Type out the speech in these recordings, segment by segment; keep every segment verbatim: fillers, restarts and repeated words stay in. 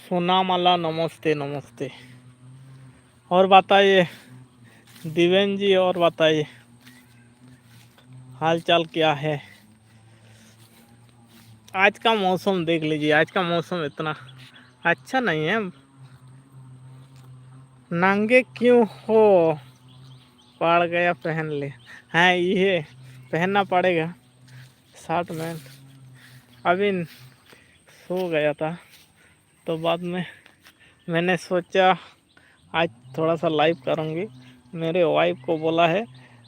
सोना माला, नमस्ते, नमस्ते। और बताइए दिवेन जी, और बताइए, हाल चाल क्या है? आज का मौसम देख लीजिए, आज का मौसम इतना अच्छा नहीं है। नंगे क्यों हो? पड़ गया, पहन ले। हाँ, ये पहनना पड़ेगा शर्ट में। अभी सो गया था, तो बाद में मैंने सोचा आज थोड़ा सा लाइव करूँगी। मेरे वाइफ को बोला है,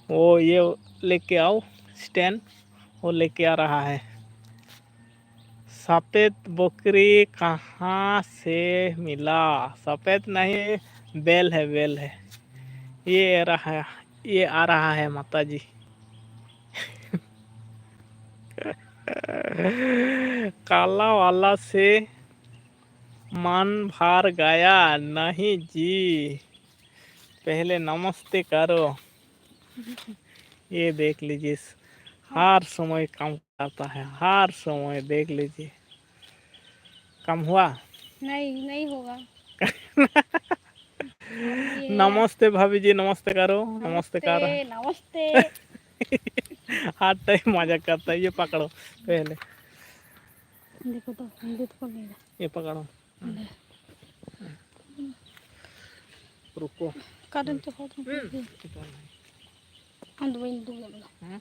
वो ये लेके आओ स्टैंड, वो लेके आ रहा है। सफेद बकरी कहाँ से मिला? सफेद नहीं, बैल है, बैल है। ये रहा, ये आ रहा है माता जी। काला वाला से मन भर गया। नहीं जी, पहले नमस्ते करो। ये देख लीजिए, हर समय काम करता है, हर समय। देख लीजिए, काम हुआ? नहीं, नहीं होगा। अब ये नमस्ते भाभी जी, नमस्ते करो। नमस्ते कर। नमस्ते, नमस्ते। हर टाइम मजाक करता है। ये पकड़ो पहले। देखो तो, देखो नहीं। ये पकड़ो। ले। रुको। Current तो बहुत रुको। हम्म। ᱟᱢ ᱫᱚ ᱵᱟᱹᱧ ᱩᱫᱩᱜ ᱮᱢ ᱫᱚ᱾ ᱦᱮᱸ?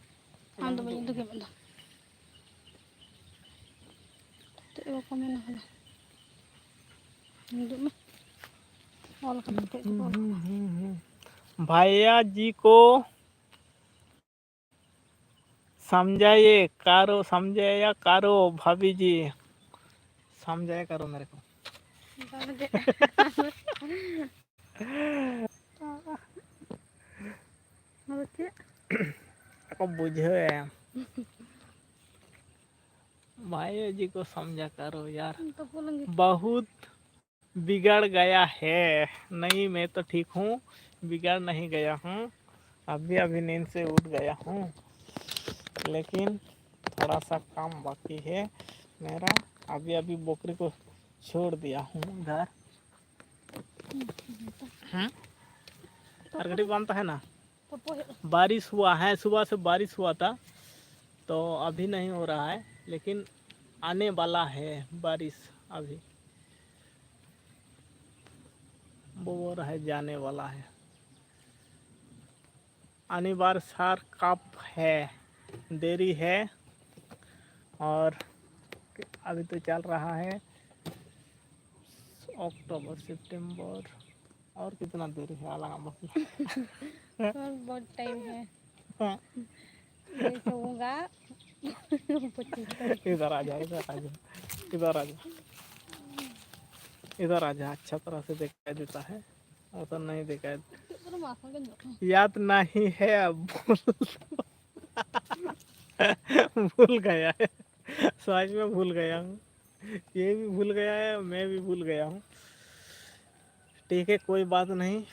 ᱟᱢ ᱫᱚ ᱵᱟᱹᱧ ᱩᱫᱩᱜ ᱮᱢ ᱫᱚ᱾ ᱪᱮᱫ ᱵᱟᱠᱚ ᱢᱮᱱᱟ ᱦᱟᱸᱜ᱾ ᱩᱫᱩᱜ ᱢᱮ᱾ ᱚᱞ ᱠᱟᱛᱮ ᱪᱮᱫ ᱠᱚ ᱚᱞ ᱠᱟᱫᱟ? भैया जी को समझाइए करो, समझाया करो भाभी जी, समझाया करो मेरे को। ᱟᱫᱚ ᱪᱮᱫ? ᱟᱠᱚ ᱵᱩᱡᱷᱟᱹᱣ ᱮᱢ᱾ भाई जी को समझा करो यार। ᱛᱚᱯᱚᱞ ᱞᱟᱹᱜᱤᱫ। बहुत बिगड़ गया है। नहीं, मैं तो ठीक हूँ, बिगड़ नहीं गया हूँ। अभी अभी नींद से उठ गया हूँ, लेकिन थोड़ा सा काम बाकी है मेरा। अभी अभी बकरी को छोड़ दिया हूँ इधर। हम्म? और घड़ी बम तो है ना। बारिश हुआ है, सुबह से बारिश हुआ था, तो अभी नहीं हो रहा है, लेकिन आने वाला है बारिश। अभी बोर है, जाने वाला है। अनिवार्य सार कप है, देरी है। और अभी तो चल रहा है अक्टूबर, सितंबर, और कितना देरी है आला? और बहुत टाइम है। हाँ। ये तो होगा पच्चीस तारीख। इधर आ जा, इधर आ जा, इधर आ जा, इधर आ जा। अच्छा तरह से दिखाई देता है, ऐसा नहीं दिखाई। याद नहीं है अब। भूल गया है, सच में भूल गया हूँ। ये भी भूल गया है, मैं भी भूल गया हूँ। ठीक है, कोई बात नहीं,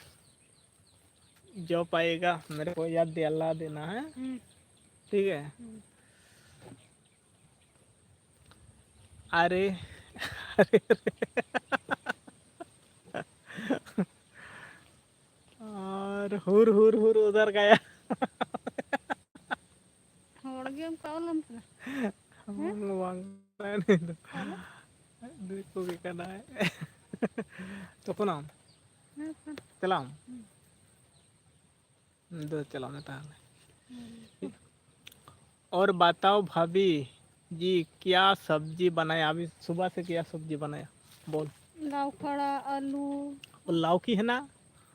जो पाएगा मेरे को याद दिला देना है। हम्म। ठीक है। हम्म। अरे, अरे, अरे। और हुर हुर हुर उधर गया। ᱦᱚᱲ ᱜᱮ ᱚᱱᱠᱟ ᱚᱞᱟᱢ ᱠᱟᱱᱟ᱾ ᱵᱟᱝ, ᱵᱟᱝ, ᱵᱟᱝ, ᱩᱱᱤ ᱫᱚ᱾ ᱛᱟᱦᱞᱮ? ᱫᱤᱠᱩ ᱜᱮ ᱠᱟᱱᱟᱭ᱾ ᱛᱚᱯᱚᱱᱟᱢ? ᱦᱮᱸ, ᱦᱮᱸ᱾ ᱪᱟᱞᱟᱜ ᱟᱢ? ᱦᱩᱸ᱾ ᱫᱩ ᱪᱟᱞᱟᱜ ᱢᱮ ᱛᱟᱦᱞᱮ᱾ ᱦᱩᱸ᱾ और बताओ भाभी जी, क्या सब्जी बनाया अभी सुबह से? क्या सब्जी बनाया, बोल। ᱞᱟᱣ ᱠᱷᱟᱲᱟ, ᱟᱹᱞᱩ᱾ और लौकी है ना?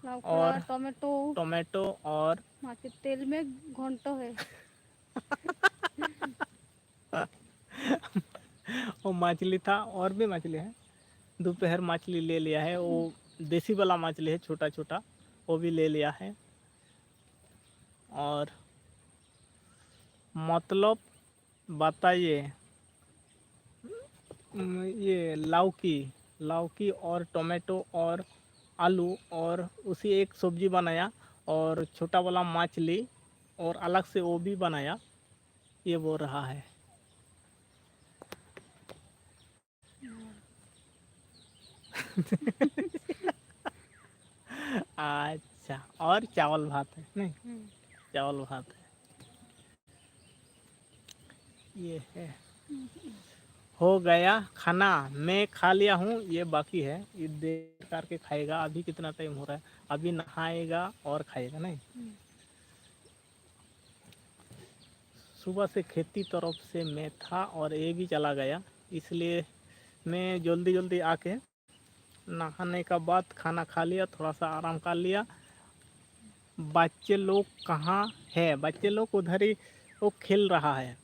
ᱞᱟᱣ ᱠᱷᱟᱲᱟ, और टोमेटो। टोमेटो और माँ के तेल में घंटो है। वो मछली था और भी मछली है, दोपहर मछली ले लिया है, वो देसी वाला मछली है, छोटा छोटा, वो भी ले लिया है। और मतलब बताइए, ये लौकी, लौकी और टोमेटो और आलू और उसी एक सब्जी बनाया और छोटा वाला मछली और अलग से वो भी बनाया, ये बोल रहा है। अच्छा, और चावल भात है, नहीं? हम्म। चावल भात है। ये है। हो गया खाना, मैं खा लिया हूँ, ये बाकी है, ये देर करके खाएगा। अभी कितना टाइम हो रहा है? अभी नहाएगा और खाएगा, नहीं? हम्म। सुबह से खेती तरफ से मैं था और ये भी चला गया, इसलिए मैं जल्दी जल्दी आके नहाने का बाद खाना खा लिया, थोड़ा सा आराम कर लिया। बच्चे लोग कहाँ है? बच्चे लोग उधर ही वो खेल रहा है।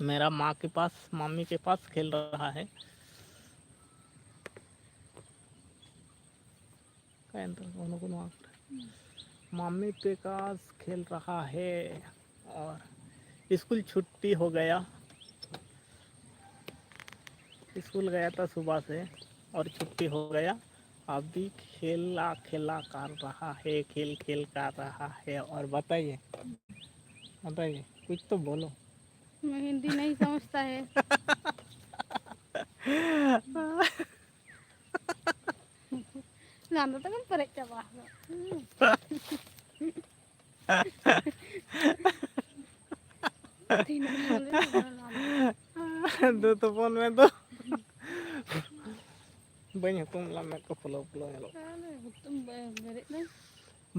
मेरा माँ के पास, मम्मी के पास खेल रहा है। मम्मी के पास खेल रहा है और स्कूल छुट्टी हो गया। स्कूल गया था सुबह से और छुट्टी हो गया। अभी खेला खेला कर रहा है, खेल खेल कर रहा है। और बताइए, बताइए, कुछ तो बोलो। मैं हिंदी नहीं समझता है। ᱞᱟᱸᱫᱟ ᱛᱮᱜᱮᱢ ᱯᱮᱨᱮᱡ ᱪᱟᱵᱟ ᱟᱠᱟᱫᱟ᱾ ᱛᱤᱱᱟᱹᱜ ᱮᱢ ᱞᱟᱹᱭᱟ, ᱩᱱᱟᱹᱜ ᱞᱟᱸᱫᱟ᱾ ᱫᱩ ᱛᱚᱯᱚᱱ ᱢᱮ ᱫᱚ᱾ ᱵᱟᱹᱧ ᱦᱩᱛᱩᱢ ᱞᱮᱱᱟ, ᱢᱮᱫ ᱠᱚ ᱯᱷᱩᱞᱟᱹᱣ ᱯᱷᱩᱞᱟᱹᱣ ᱧᱮᱞᱚᱜ ᱠᱟᱱᱟ᱾ ᱛᱟᱦᱞᱮ ᱦᱩᱛᱩᱢ ᱵᱮ-, ᱵᱮᱨᱮᱫ ᱱᱟ᱾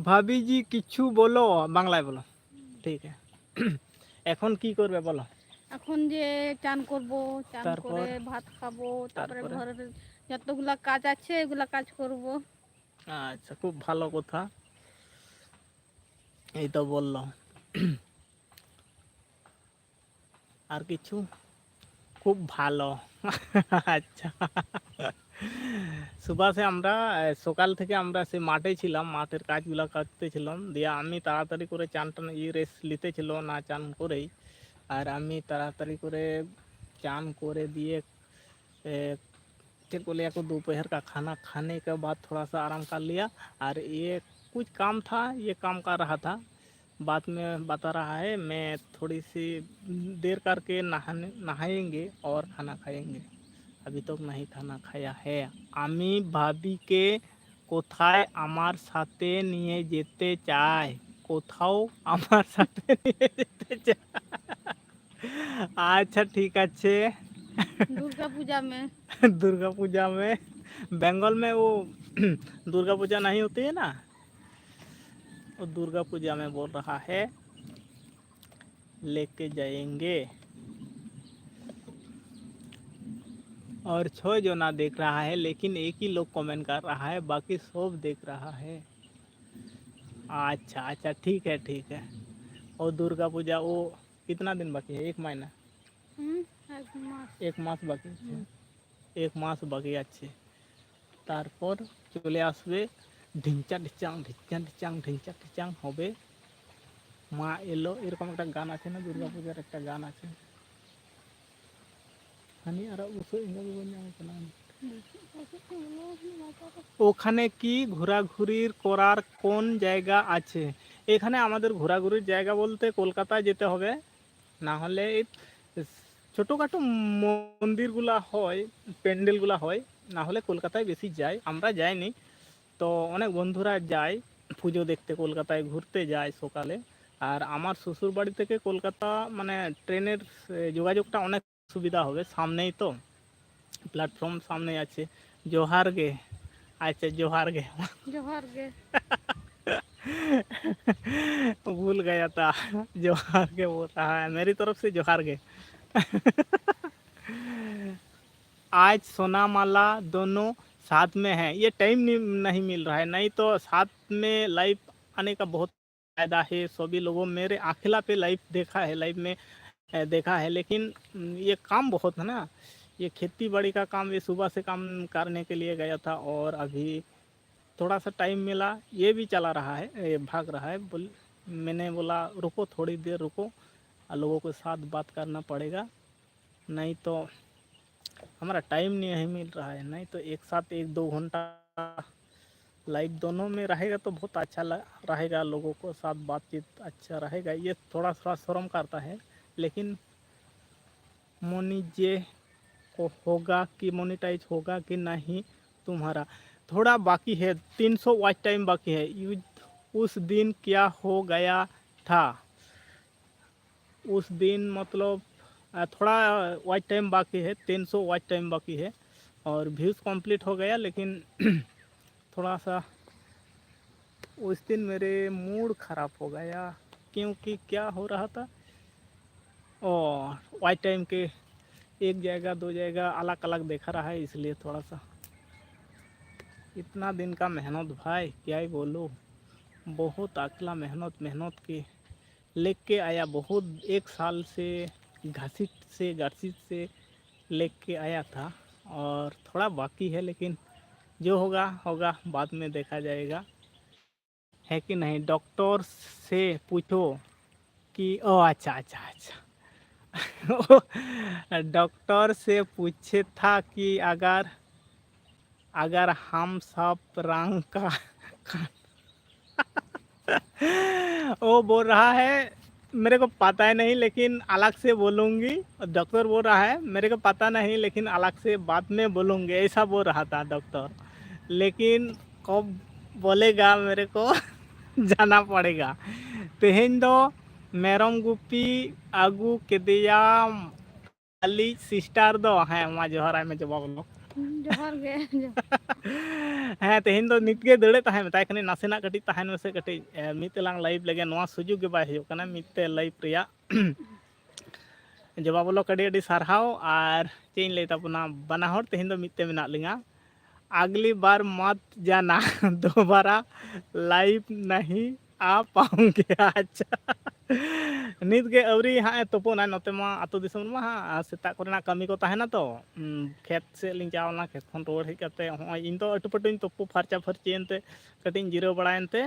ᱵᱷᱟᱵᱤ ᱡᱤ ᱠᱤᱪᱷᱩ ᱵᱚᱞᱚ, ᱵᱟᱝᱞᱟᱭ ᱵᱚᱞᱚ᱾ ᱴᱷᱤᱠ ᱦᱮ᱾ ᱮᱠᱷᱚᱱ ᱠᱤ ᱠᱚᱨᱵᱮ ᱵᱚᱞᱚ? এখন যে চান করব, চান তারপর? করে ভাত খাবো, তারপরে তারপরে? ঘরের যতগুলা কাজ আছে, এগুলা কাজ করব। আচ্ছা, খুব ভালো কথা। এই তো বললো। আর কিছু? খুব ভালো। আচ্ছা। সুবাসে আমরা, এ, সকাল থেকে আমরা সে মাঠে ছিলাম, মাঠের কাজগুলা করতেছিলাম। দিয়ে আমি তাড়াতাড়ি করে চান টান, ই, রেস্ট নিতে ছিল না চান করেই। আর আমি তাড়াতাড়ি করে চান করে দিয়ে, এ, तेरे को ले को दोपहर का खाना खाने के बाद थोड़ा सा आराम कर लिया। और ये कुछ काम था, ये काम कर रहा था, बाद में बता रहा है। मैं थोड़ी सी देर करके नहाने, नहाएंगे और खाना खाएंगे। अभी तक नहीं खाना खाया है। আমি ভাবিকে কোথায় আমার সাথে নিয়ে যেতে চায়, কোথাও আমার সাথে নিয়ে যেতে চায়। আচ্ছা, ঠিক আছে। दुर्गा पूजा में। दुर्गा पूजा में, बंगाल में वो दुर्गा पूजा नहीं होती है ना, वो दुर्गा पूजा में बोल रहा है, लेके जाएंगे। और छः जना देख रहा है, लेकिन एक ही लोग कमेंट कर रहा है, बाकी सब देख रहा है। अच्छा, अच्छा, ठीक है, ठीक है। और दुर्गा पूजा वो कितना दिन बाकी है? एक महीना? हम्म, एक मास। এক মাস বাকি আছে। এক মাস বাকি আছে। তারপর চলে আসবে ঢিংচা ঢিচাং, ঢিংচা ঢিচাং, ঢিংচা ঢিচাং হবে। মা এলো, এরকম একটা গান আছে না, দুর্গা পূজার একটা গান আছে। হানি আর উসো ইংরেজি বললে আমি কেন জানি? ওখানে কি ঘোরাঘুরির করার কোন জায়গা আছে? এখানে আমাদের ঘোরাঘুরির জায়গা বলতে কলকাতায় যেতে হবে, না হলে এই ছোটোখাটো মন্দিরগুলা হয়, প্যান্ডেলগুলা হয়, না হলে কলকাতায় বেশি যাই, আমরা যাইনি। তো অনেক বন্ধুরা যায় পুজো দেখতে, কলকাতায় ঘুরতে যায় সকালে। আর আমার শ্বশুর বাড়ি থেকে কলকাতা মানে ট্রেনের এ, যোগাযোগটা অনেক সুবিধা হবে, সামনেই তো, প্ল্যাটফর্ম সামনেই আছে। জোহার গে। আচ্ছা, জোহার গে। जोहार गे। भूल गया था। जोहार गे बोल रहा है, मेरी तरफ से जोहार गे। आज सोना माला दोनों साथ में है, ये टाइम नहीं, नहीं मिल रहा है, नहीं तो साथ में लाइव आने का बहुत फायदा है। सभी लोगों मेरे आखिला पे लाइव देखा है, लाइव में अ, देखा है, लेकिन उम, ये काम बहुत है ना, ये खेती बाड़ी का काम, ये सुबह से काम करने के लिए गया था और अभी थोड़ा सा टाइम मिला, ये भी चला रहा है, ये भाग रहा है। बोल, मैंने बोला, "रुको, थोड़ी देर रुको, आ, लोगों के साथ बात करना पड़ेगा, नहीं तो हमारा टाइम नहीं मिल रहा है, नहीं तो एक साथ एक दो घंटा लाइव दोनों में रहेगा तो बहुत अच्छा ल-, रहेगा, लोगों को साथ बातचीत अच्छा रहेगा।" ये थोड़ा, थोड़ा शर्म करता है, लेकिन मोनी जे होगा कि मोनेटाइज होगा कि नहीं तुम्हारा। थोड़ा बाकी है, तीन सौ वॉच टाइम बाकी है। यू उस दिन क्या हो गया था? उस दिन मतलब, अ, थोड़ा वॉच टाइम बाकी है, तीन सौ वॉच टाइम बाकी है और व्यूज़ कंप्लीट हो गया, लेकिन थोड़ा सा उस दिन मेरे मूड ख़राब हो गया। क्योंकि क्या हो रहा था, ओ, वॉच टाइम के एक जगह दो जगह अलग अलग देखा रहा है, इसलिए थोड़ा सा। इतना दिन का मेहनत भाई, क्या ही बोलूँ, बहुत अकला मेहनत, मेहनत की लेके आया, बहुत एक साल से घसीट से घसीट से लेके आया था और थोड़ा बाकी है, लेकिन जो होगा होगा, बाद में देखा जाएगा, है कि नहीं? डॉक्टर से पूछो कि, ओ अच्छा अच्छा अच्छा। डॉक्टर से पूछे था कि अगर अगर हम सब रंग का वो बोल रहा है, मेरे को पता है नहीं, लेकिन अलग से बोलूँगी। डॉक्टर बोल रहा है, मेरे को पता नहीं, लेकिन अलग से बाद में बोलूँगी, ऐसा बोल रहा था डॉक्टर। लेकिन कब बोलेगा, मेरे को जाना पड़ेगा। तेहें दो मेरम गुपी आगू केदिया ᱟᱹᱞᱤᱡ ᱥᱤᱥᱴᱟᱨ ᱫᱚ, ᱦᱮᱸ, ᱢᱟ ᱡᱚᱦᱟᱨ ᱟᱭ ᱢᱮ, ᱡᱚᱵᱟ ᱵᱚᱞᱚ᱾ ᱡᱚᱦᱟᱨ ᱜᱮ᱾ ᱦᱮᱸ, ᱛᱮᱦᱮᱧ ᱫᱚ ᱱᱤᱛ ᱜᱮ ᱫᱟᱹᱲᱮᱫ ᱛᱟᱦᱮᱸ, ᱢᱮᱛᱟᱭ ᱠᱟᱹᱱᱟᱹᱧ, "ᱱᱟᱥᱮᱱᱟᱜ ᱠᱟᱹᱴᱤᱡ ᱛᱟᱦᱮᱱ ᱢᱮᱥᱮ, ᱠᱟᱹᱴᱤᱡ, ᱮ, ᱢᱤᱫ ᱛᱮᱞᱟᱝ ᱞᱟᱭᱤᱵᱷ ᱞᱮᱜᱮ, ᱱᱚᱣᱟ ᱥᱩᱡᱳᱜᱽ ᱜᱮ ᱵᱟᱭ ᱦᱩᱭᱩᱜ ᱠᱟᱱᱟ, ᱢᱤᱫ ᱛᱮ ᱞᱟᱭᱤᱵᱷ ᱨᱮᱭᱟᱜ᱾" ᱡᱚᱵᱟ ᱵᱚᱞᱚ, ᱟᱹᱰᱤ ᱟᱹᱰᱤ ᱥᱟᱨᱦᱟᱣ᱾ ᱟᱨ ᱪᱮᱫ ᱤᱧ ᱞᱟᱹᱭ ᱛᱟᱵᱚᱱᱟ, ᱵᱟᱱᱟ ᱦᱚᱲ ᱛᱮᱦᱮᱧ ᱫᱚ ᱢᱤᱫ ᱛᱮ ᱢᱮᱱᱟᱜ ᱞᱤᱧᱟ᱾ ᱟᱜᱽᱞᱤ ᱵᱟᱨ ᱢᱟᱛ ᱡᱟᱱᱟ ᱫᱳᱵᱟᱨᱟ ᱞᱟᱭᱤᱵᱷ ᱱᱟᱦᱤ ᱟ ᱯᱟᱣᱩᱝᱜᱮ᱾ ᱟᱪᱪᱷᱟ, ᱱᱤᱛ ᱜᱮ ᱟᱹᱣᱨᱤ ᱦᱟᱸᱜ ᱮ ᱛᱩᱯᱩᱱᱟ᱾ ᱱᱚᱛᱮ ᱢᱟ ᱟᱹᱛᱩ ᱫᱤᱥᱚᱢ ᱨᱮᱢᱟ ᱦᱟᱸᱜ ᱥᱮᱛᱟᱜ ᱠᱚᱨᱮᱱᱟᱜ ᱠᱟᱹᱢᱤ ᱠᱚ ᱛᱟᱦᱮᱱᱟ ᱛᱚ, ᱩᱸ, ᱠᱷᱮᱛ ᱥᱮᱫ ᱞᱤᱧ ᱪᱟᱞᱟᱣ ᱞᱮᱱᱟ᱾ ᱠᱷᱮᱛ ᱠᱷᱚᱱ ᱨᱩᱣᱟᱹᱲ ᱦᱮᱡ ᱠᱟᱛᱮ ᱦᱚᱸᱜᱼᱚᱭ ᱤᱧ ᱫᱚ ᱟᱹᱴᱩ ᱯᱟᱹᱴᱩᱧ ᱛᱩᱯᱩ ᱯᱷᱟᱨᱪᱟ ᱯᱷᱟᱹᱨᱪᱤᱭᱮᱱ ᱛᱮ ᱠᱟᱹᱴᱤᱡ ᱤᱧ ᱡᱤᱨᱟᱹᱣ ᱵᱟᱲᱟᱭᱮᱱ ᱛᱮ,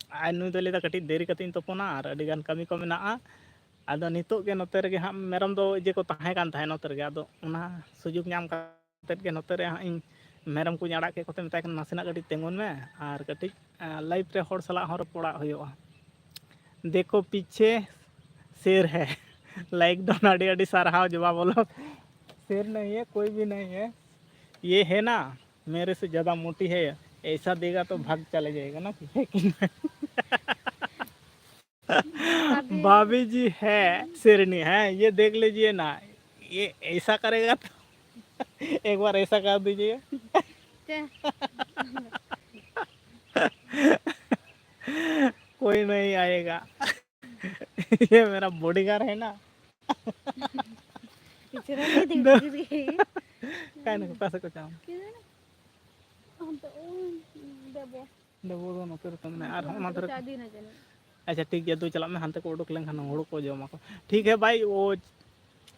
ᱟᱨ ᱱᱩᱭ ᱫᱚᱭ ᱞᱟᱹᱭᱫᱟ ᱠᱟᱹᱴᱤᱡ ᱫᱮᱨᱤ ᱠᱟᱛᱮ ᱤᱧ ᱛᱩᱯᱩᱱᱟ, ᱟᱨ ᱟᱹᱰᱤ ᱜᱟᱱ ᱠᱟᱹᱢᱤ ᱠᱚ ᱢᱮᱱᱟᱜᱼᱟ᱾ ᱟᱫᱚ ᱱᱤᱛᱚᱜ ᱜᱮ ᱱᱚᱛᱮ ᱨᱮᱜᱮ ᱦᱟᱸᱜ ᱢᱮᱨᱚᱢ ᱫᱚ ᱤᱭᱟᱹ ᱠᱚ ᱛᱟᱦᱮᱸ ᱠᱟᱱ ᱛᱟᱦᱮᱸᱫ ᱱᱚᱛᱮ ᱨᱮᱜᱮ, ᱟᱫᱚ ᱚᱱᱟ ᱥᱩᱡᱳᱜᱽ ᱧᱟᱢ ᱠᱟᱛᱮᱫ ᱜᱮ ᱱᱚᱛᱮ ᱨᱮ ᱦᱟᱸᱜ ᱤᱧ ᱢᱮᱨᱚᱢ ᱠᱚᱧ ᱟᱲᱟᱜ ᱠᱮᱫ ᱠᱚᱛᱮ ᱢᱮᱛᱟᱭ ᱠᱟᱱᱟ, "ᱱᱟᱥᱮᱱᱟᱜ ᱠᱟᱹᱴᱤᱡ ᱛᱤᱸᱜᱩᱱ ᱢᱮ ᱟᱨ ᱠᱟᱹᱴᱤᱡ, ᱟᱸ, ᱞᱟᱭᱤᱵᱷ ᱨᱮ ᱦᱚᱲ ᱥᱟᱞᱟᱜ ᱦᱚᱸ ᱨᱚᱯᱚᱲᱟᱜ ᱦᱩᱭᱩᱜᱼᱟ᱾" ᱫᱮᱠᱷᱳ ᱯᱤᱪᱷᱮ ᱥᱮᱨ ᱦᱮ᱾ ᱞᱟᱭᱤᱠ ᱰᱚᱱ, ᱟᱹᱰᱤ ᱟᱹᱰᱤ ᱥᱟᱨᱦᱟᱣ ᱡᱚᱵᱟ ᱵᱚᱞᱚ᱾ शेर नहीं है, कोई भी नहीं है। ये है ना, मेरे से ज्यादा मोटी है, ऐसा देगा तो भाग चले जाएगा ना कि, है कि नहीं? भाभी। भाभी जी है शेरनी है, ये देख लीजिए ना, ये ऐसा करेगा तो एक बार ऐसा कर दीजिए। चे। कोई नहीं आएगा। ये मेरा बॉडीगार्ड है ना। इचरा नहीं दिख रही है। काय ना, ᱚᱠᱟ ᱥᱮᱫ ᱠᱚ ᱪᱟᱞᱟᱣ? ᱠᱤ ᱡᱟᱱᱮ? ᱦᱟᱱᱛᱮ ᱩᱱ ᱫᱮᱵᱚ᱾ ᱫᱮᱵᱚ ᱫᱚ ᱱᱚᱛᱮ ᱨᱮ ᱛᱟᱦᱮᱸ ᱢᱮᱱᱟᱭᱟ, ᱟᱨ ᱦᱚᱸ ᱚᱱᱟ ᱫᱷᱟᱨᱮ᱾ ᱪᱟᱹᱰᱤ ᱱᱟ ᱡᱟᱹᱱᱤᱡ᱾ ᱟᱪᱪᱷᱟ, ᱴᱷᱤᱠ ᱜᱮᱭᱟ, ᱫᱩ ᱪᱟᱞᱟᱜ ᱢᱮ, ᱦᱟᱱᱛᱮ ᱠᱚ ᱩᱰᱩᱠ ᱞᱮᱱᱠᱷᱟᱱ ᱦᱩᱲᱩ ᱠᱚ ᱡᱚᱢᱟ ᱠᱚ᱾ ठीक है भाई, वो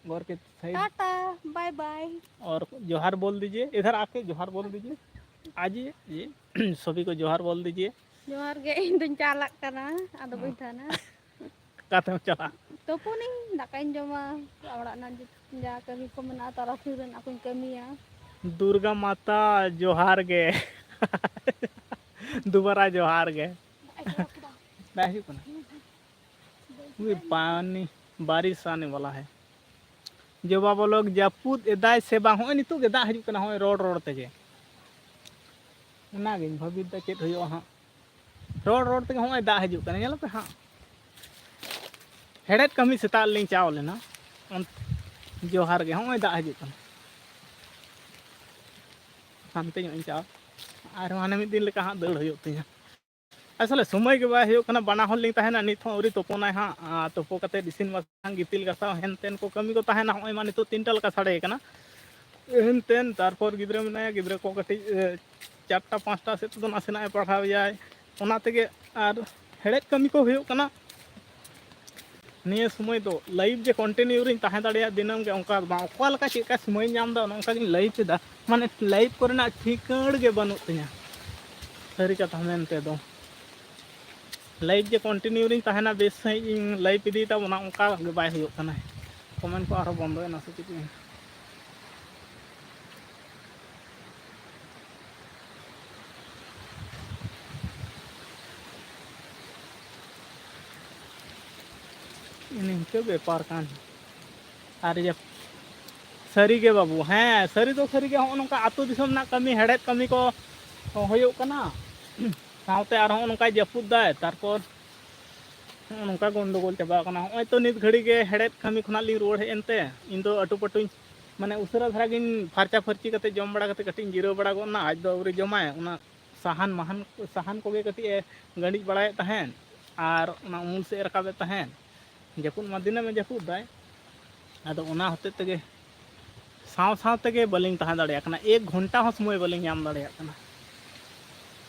घर के साइड। Tata, bye bye. और जोहार बोल दीजिए, इधर आके जोहार बोल दीजिए। आज ये, ये सभी को जोहार बोल दीजिए। ᱡᱚᱦᱟᱨ ᱜᱮ, ᱤᱧ ᱫᱚᱧ ᱪᱟᱞᱟᱜ ᱠᱟᱱᱟ, ᱟᱫᱚ ᱵᱟᱹᱧ ᱛᱟᱦᱮᱱᱟ᱾ ᱚᱠᱟᱛᱮᱢ ᱪᱟᱞᱟᱜᱼᱟ? ᱛᱩᱯᱩᱱᱤᱧ, ᱫᱟᱠᱟᱧ ᱡᱚᱢᱟ, ᱚᱲᱟᱜ ᱨᱮᱱᱟᱜ ᱡᱟ ᱠᱟᱹᱢᱤ ᱠᱚ ᱢᱮᱱᱟᱜᱼᱟ, ᱛᱟᱨᱟᱥᱤᱧ ᱨᱮᱱᱟᱜ ᱠᱚᱧ ᱠᱟᱹᱢᱤᱭᱟ᱾ ᱫᱩᱨᱜᱟ ᱢᱟᱛᱟ ᱡᱚᱦᱟᱨ ᱜᱮ᱾ ᱫᱩᱵᱟᱨᱟ ᱡᱚᱦᱟᱨ ᱜᱮ᱾ ᱵᱟᱭ ᱦᱤᱡᱩᱜ ᱠᱟᱱᱟ᱾ ᱩᱭ ᱯᱟᱱᱤ, ᱵᱟᱨᱤᱥ ᱟᱱᱮ ᱣᱟᱞᱟ ᱦᱮ᱾ ᱡᱚᱵᱟ ᱵᱚᱞᱚᱠ ᱡᱟᱹᱯᱩᱫ ᱮᱫᱟᱭ ᱥᱮ ᱵᱟᱝ? ᱦᱚᱸᱜᱼᱚᱭ ᱱᱤᱛᱚᱜ ᱜᱮ ᱫᱟᱜ ᱦᱤᱡᱩᱜ ᱠᱟᱱᱟ, ᱦᱚᱸᱜᱼᱚᱭ ᱨᱚᱲ ᱨᱚᱲ ᱛᱮᱜᱮ᱾ ᱚᱱᱟᱜᱤᱧ ᱵᱷᱟᱹᱵᱤᱛ ᱫᱟ ᱪᱮᱫ ᱦᱩᱭᱩᱜᱼᱟ ᱦᱟᱸᱜ᱾ ᱨᱚᱲ ᱨᱚᱲ ᱛᱮᱜᱮ ᱦᱚᱸᱜᱼᱚᱭ ᱫᱟᱜ ᱦᱤᱡᱩᱜ ᱠᱟᱱᱟ, ᱧᱮᱞ ᱯᱮ ᱦᱟᱸᱜ᱾ ᱦᱮᱲᱦᱮᱫ ᱠᱟᱹᱢᱤ ᱥᱮᱛᱟᱜ ᱨᱮᱞᱤᱧ ᱪᱟᱣ ᱞᱮᱱᱟ, ᱚᱱ-, ᱡᱚᱦᱟᱨ ᱜᱮ, ᱦᱚᱸᱜᱼᱚᱭ ᱫᱟᱜ ᱦᱤᱡᱩᱜ ᱠᱟᱱᱟ᱾ ᱦᱟᱱᱛᱮ ᱧᱚᱜ ᱤᱧ ᱪᱟᱣ, ᱟᱨᱦᱚᱸ ᱦᱟᱱᱮ ᱢᱤᱫ ᱫᱤᱱ ᱞᱮᱠᱟ ᱦᱟᱸᱜ ᱫᱟᱹᱲ ᱦᱩᱭᱩᱜ ᱛᱤᱧᱟ᱾ ᱟᱥᱚᱞᱮ ᱥᱚᱢᱚᱭ ᱜᱮ ᱵᱟᱭ ᱦᱩᱭᱩᱜ ᱠᱟᱱᱟ, ᱵᱟᱱᱟ ᱦᱚᱲ ᱞᱤᱧ ᱛᱟᱦᱮᱱᱟ, ᱱᱤᱛ ᱦᱚᱸ ᱟᱹᱣᱨᱤ ᱛᱩᱯᱩᱱᱟᱭ ᱦᱟᱸᱜ᱾ ᱟᱨ ᱛᱩᱯᱩ ᱠᱟᱛᱮ ᱤᱥᱤᱱ ᱵᱟᱥᱟᱝ, ᱜᱤᱛᱤᱞ ᱜᱟᱥᱟᱣ, ᱦᱮᱱ ᱛᱮᱱ ᱠᱚ ᱠᱟᱹᱢᱤ ᱠᱚ ᱛᱟᱦᱮᱱᱟ᱾ ᱦᱚᱸᱜᱼᱚᱭ ᱢᱟ ᱱᱤᱛᱚᱜ ᱛᱤᱱᱴᱟ ᱞᱮᱠᱟ ᱥᱟᱰᱮ ᱠᱟᱱᱟ, ᱦᱮᱱ ᱛᱮᱱ᱾ ᱛᱟᱨᱯᱚᱨ ᱜᱤᱫᱽᱨᱟᱹ ᱢᱮᱱᱟᱭᱟ, ᱜᱤᱫᱽᱨᱟᱹ ᱠᱚ ᱠᱟᱹᱴᱤᱡ, ᱮ, ᱪᱟᱨᱴᱟ ᱯᱟᱸᱪᱴᱟ ᱥᱮᱫ ᱛᱮᱫᱚ ᱱᱟᱥᱮᱱᱟᱜ ᱮ ᱯᱟᱲᱦᱟᱣ ᱮᱭᱟᱭ, ᱚᱱᱟ ᱛᱮᱜᱮ᱾ ᱟᱨ ᱦᱮᱲᱦᱮᱫ ᱠᱟᱹᱢᱤ ᱠᱚ ᱦᱩᱭᱩᱜ ᱠᱟᱱᱟ᱾ ᱱᱤᱭᱟᱹ ᱥᱚᱢᱚᱭ ᱫᱚ live ᱡᱮ continue ᱨᱤᱧ ᱛᱟᱦᱮᱸ ᱫᱟᱲᱮᱭᱟᱜᱼᱟ ᱫᱤᱱᱟᱹᱢ ᱜᱮ, ᱚᱱᱠᱟ ᱫᱚ ᱵᱟᱝ᱾ ᱚᱠᱟ ᱞᱮᱠᱟ ᱪᱮᱫ ᱞᱮᱠᱟ ᱥᱚᱢᱚᱭ ᱧᱟᱢ ᱮᱫᱟ, ᱚᱱᱮ ᱚᱱᱠᱟ ᱜᱤᱧ live ᱮᱫᱟ᱾ ᱢᱟᱱᱮ live ᱠᱚᱨᱮᱱᱟᱜ ᱴᱷᱤᱠᱟᱹᱬ ᱜᱮ ᱵᱟᱹᱱᱩᱜ ᱛᱤᱧᱟ, ᱥᱟᱹᱨᱤ ᱠᱟᱛᱷᱟ ᱢᱮᱱᱛᱮ ᱫᱚ᱾ Live ᱡᱮ continue ᱨᱤᱧ ᱛᱟᱦᱮᱱᱟ, ᱵᱮᱥ ᱥᱟᱺᱦᱤᱡ ᱤᱧ live ᱤᱫᱤᱭ ᱛᱟᱵᱚᱱᱟ, ᱚᱱᱠᱟ ᱜᱮ ᱵᱟᱭ ᱦᱩᱭᱩᱜ ᱠᱟᱱᱟ᱾ Comment ᱠᱚ ᱟᱨᱦᱚᱸ ᱵᱚᱱᱫᱚᱭᱮᱱᱟ ᱥᱮ ᱪᱮᱫ? ᱱᱤᱝᱠᱟᱹ ᱵᱮᱯᱟᱨ ᱠᱟᱱ᱾ ᱟᱨ ᱤᱭᱟᱹ ᱥᱟᱹᱨᱤ ᱜᱮ ᱵᱟᱹᱵᱩ, ᱦᱮᱸ, ᱥᱟᱹᱨᱤ ᱫᱚ ᱥᱟᱹᱨᱤ ᱜᱮ᱾ ᱦᱚᱸᱜᱼᱚ ᱱᱚᱝᱠᱟ ᱟᱹᱛᱩ ᱫᱤᱥᱚᱢ ᱨᱮᱱᱟᱜ ᱠᱟᱹᱢᱤ, ᱦᱮᱲᱦᱮᱫ ᱠᱟᱹᱢᱤ ᱠᱚ ᱦᱩᱭᱩᱜ ᱠᱟᱱᱟ, ᱥᱟᱶᱛᱮ ᱟᱨᱦᱚᱸ ᱱᱚᱜᱼᱚ ᱱᱚᱝᱠᱟᱭ ᱡᱟᱹᱯᱩᱫ ᱫᱟᱭ, ᱛᱟᱨᱯᱚᱨ ᱱᱚᱜᱼᱚ ᱱᱚᱝᱠᱟ ᱜᱚᱱᱰᱚᱜᱳᱞ ᱪᱟᱵᱟ ᱟᱠᱟᱱᱟ᱾ ᱦᱚᱸᱜᱼᱚᱭ ᱛᱚ ᱱᱤᱛ ᱜᱷᱟᱹᱲᱤ ᱜᱮ ᱦᱮᱲᱦᱮᱫ ᱠᱟᱹᱢᱤ ᱠᱷᱚᱱᱟᱜ ᱞᱤᱧ ᱨᱩᱣᱟᱹᱲ ᱦᱮᱡ ᱮᱱᱛᱮ, ᱤᱧ ᱫᱚ ᱟᱹᱴᱩ ᱯᱟᱹᱴᱩᱧ, ᱢᱟᱱᱮ, ᱩᱥᱟᱹᱨᱟ ᱫᱷᱟᱨᱟ ᱜᱤᱧ ᱯᱷᱟᱨᱪᱟ ᱯᱷᱟᱹᱨᱪᱤ ᱠᱟᱛᱮ ᱡᱚᱢ ᱵᱟᱲᱟ ᱠᱟᱛᱮ ᱠᱟᱹᱴᱤᱡ ᱤᱧ ᱡᱤᱨᱟᱹᱣ ᱵᱟᱲᱟ ᱜᱚᱫ ᱮᱱᱟ᱾ ᱟᱡ ᱫᱚ ᱟᱹᱣᱨᱤ ᱡᱚᱢᱟᱭ, ᱚᱱᱟ ᱥᱟᱦᱟᱱ ᱢᱟᱦᱟᱱ, ᱥᱟᱦᱟᱱ ᱠᱚᱜᱮ ᱠᱟᱹᱴᱤᱡ ᱮ ᱜᱟᱹᱰᱤᱡ ᱵᱟᱲᱟᱭᱮᱫ ᱛᱟᱦᱮᱸᱫ ᱟᱨ ᱚᱱᱟ ᱩᱢᱩᱞ ᱥᱮᱫ ᱮ ᱨᱟᱠᱟᱵᱮᱫ ᱛᱟᱦᱮᱸᱫ᱾ ᱡᱟᱹᱯᱩᱫ ᱢᱟ ᱫᱤᱱᱟᱹᱢ ᱮ ᱡᱟᱹᱯᱩᱫ ᱫᱟᱭ, ᱟᱫᱚ ᱚᱱᱟ ᱦᱚᱛᱮᱡ ᱛᱮᱜᱮ ᱥᱟᱶ ᱥᱟᱶ ᱛᱮᱜᱮ ᱵᱟᱹᱞᱤᱧ ᱛᱟᱦᱮᱸ ᱫᱟᱲᱮᱭᱟᱜ ᱠᱟᱱᱟ, ᱮᱠ ᱜᱷᱚᱱᱴᱟ ᱦᱚᱸ ᱥᱚᱢᱚᱭ ᱵᱟᱹᱞᱤᱧ ᱧᱟᱢ ᱫᱟᱲᱮᱭᱟᱜ ᱠᱟᱱᱟ᱾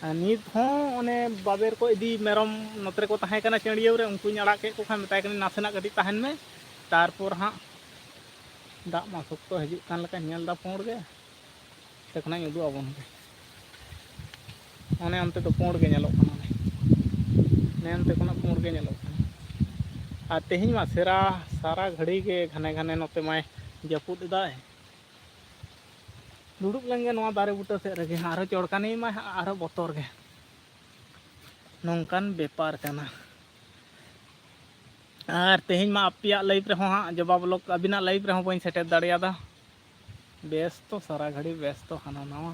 ᱟᱨ ᱱᱤᱛ ᱦᱚᱸ ᱚᱱᱮ ᱵᱟᱵᱮᱨ ᱠᱚ ᱤᱫᱤ, ᱢᱮᱨᱚᱢ ᱱᱚᱛᱮ ᱨᱮᱠᱚ ᱛᱟᱦᱮᱸ ᱠᱟᱱᱟ ᱪᱟᱹᱲᱭᱟᱹᱣ ᱨᱮ, ᱩᱱᱠᱩᱧ ᱟᱲᱟᱜ ᱠᱮᱫ ᱠᱚ ᱠᱷᱟᱱ ᱢᱮᱛᱟᱭ ᱠᱟᱹᱱᱟᱹᱧ, "ᱱᱟᱥᱮᱱᱟᱜ ᱠᱟᱹᱴᱤᱡ ᱛᱟᱦᱮᱱ ᱢᱮ, ᱛᱟᱨᱯᱚᱨ ᱦᱟᱸᱜ ᱫᱟᱜ ᱢᱟ ᱥᱚᱠᱛᱚ ᱦᱤᱡᱩᱜ ᱠᱟᱱ ᱞᱮᱠᱟ ᱧᱮᱞ ᱫᱟ ᱯᱩᱸᱰ ᱜᱮ, ᱚᱱᱛᱮ ᱠᱷᱚᱱᱟᱜ ᱤᱧ ᱩᱫᱩᱜ ᱟᱵᱚᱱ ᱜᱮ, ᱚᱱᱮ ᱚᱱᱛᱮ ᱫᱚ ᱯᱩᱸᱰ ᱜᱮ ᱧᱮᱞᱚᱜ ᱠᱟᱱᱟ, ᱚᱱᱮ ᱚᱱᱛᱮ ᱠᱷᱚᱱᱟᱜ ᱯᱩᱸᱰ ᱜᱮ ᱧᱮᱞᱚᱜ ᱠᱟᱱᱟ᱾ ᱟᱨ ᱛᱮᱦᱮᱧ ᱢᱟ ᱥᱮᱨᱟ ᱥᱟᱨᱟ ᱜᱷᱟᱹᱲᱤ ᱜᱮ ᱜᱷᱟᱱᱮ ᱜᱷᱟᱱᱮ ᱱᱚᱛᱮ ᱢᱟᱭ ᱡᱟᱹᱯᱩᱫ ᱮᱫᱟᱭ᱾ ᱫᱩᱲᱩᱵ ᱞᱮᱱ ᱜᱮ ᱱᱚᱣᱟ ᱫᱟᱨᱮ ᱵᱩᱴᱟᱹ ᱥᱮᱫ ᱨᱮᱜᱮ, ᱟᱨᱦᱚᱸ ᱪᱚᱲᱠᱟᱱᱤ ᱢᱟᱭ ᱦᱟᱸᱜ, ᱟᱨᱦᱚᱸ ᱵᱚᱛᱚᱨ ᱜᱮ᱾ ᱱᱚᱝᱠᱟᱱ ᱵᱮᱯᱟᱨ ᱠᱟᱱᱟ᱾ ᱟᱨ ᱛᱮᱦᱮᱧ ᱢᱟ ᱟᱯᱮᱭᱟᱜ live ᱨᱮᱦᱚᱸ ᱦᱟᱸᱜ ᱡᱚᱵᱟᱵ ᱚᱞᱚᱜ, ᱟᱹᱵᱤᱱᱟᱜ live ᱨᱮᱦᱚᱸ ᱵᱟᱹᱧ ᱥᱮᱴᱮᱨ ᱫᱟᱲᱮᱭᱟᱫᱟ᱾ ᱵᱮᱥᱛᱚ, ᱥᱟᱨᱟ ᱜᱷᱟᱹᱲᱤ ᱵᱮᱥᱛᱚ, ᱦᱟᱱᱟ ᱱᱟᱣᱟ᱾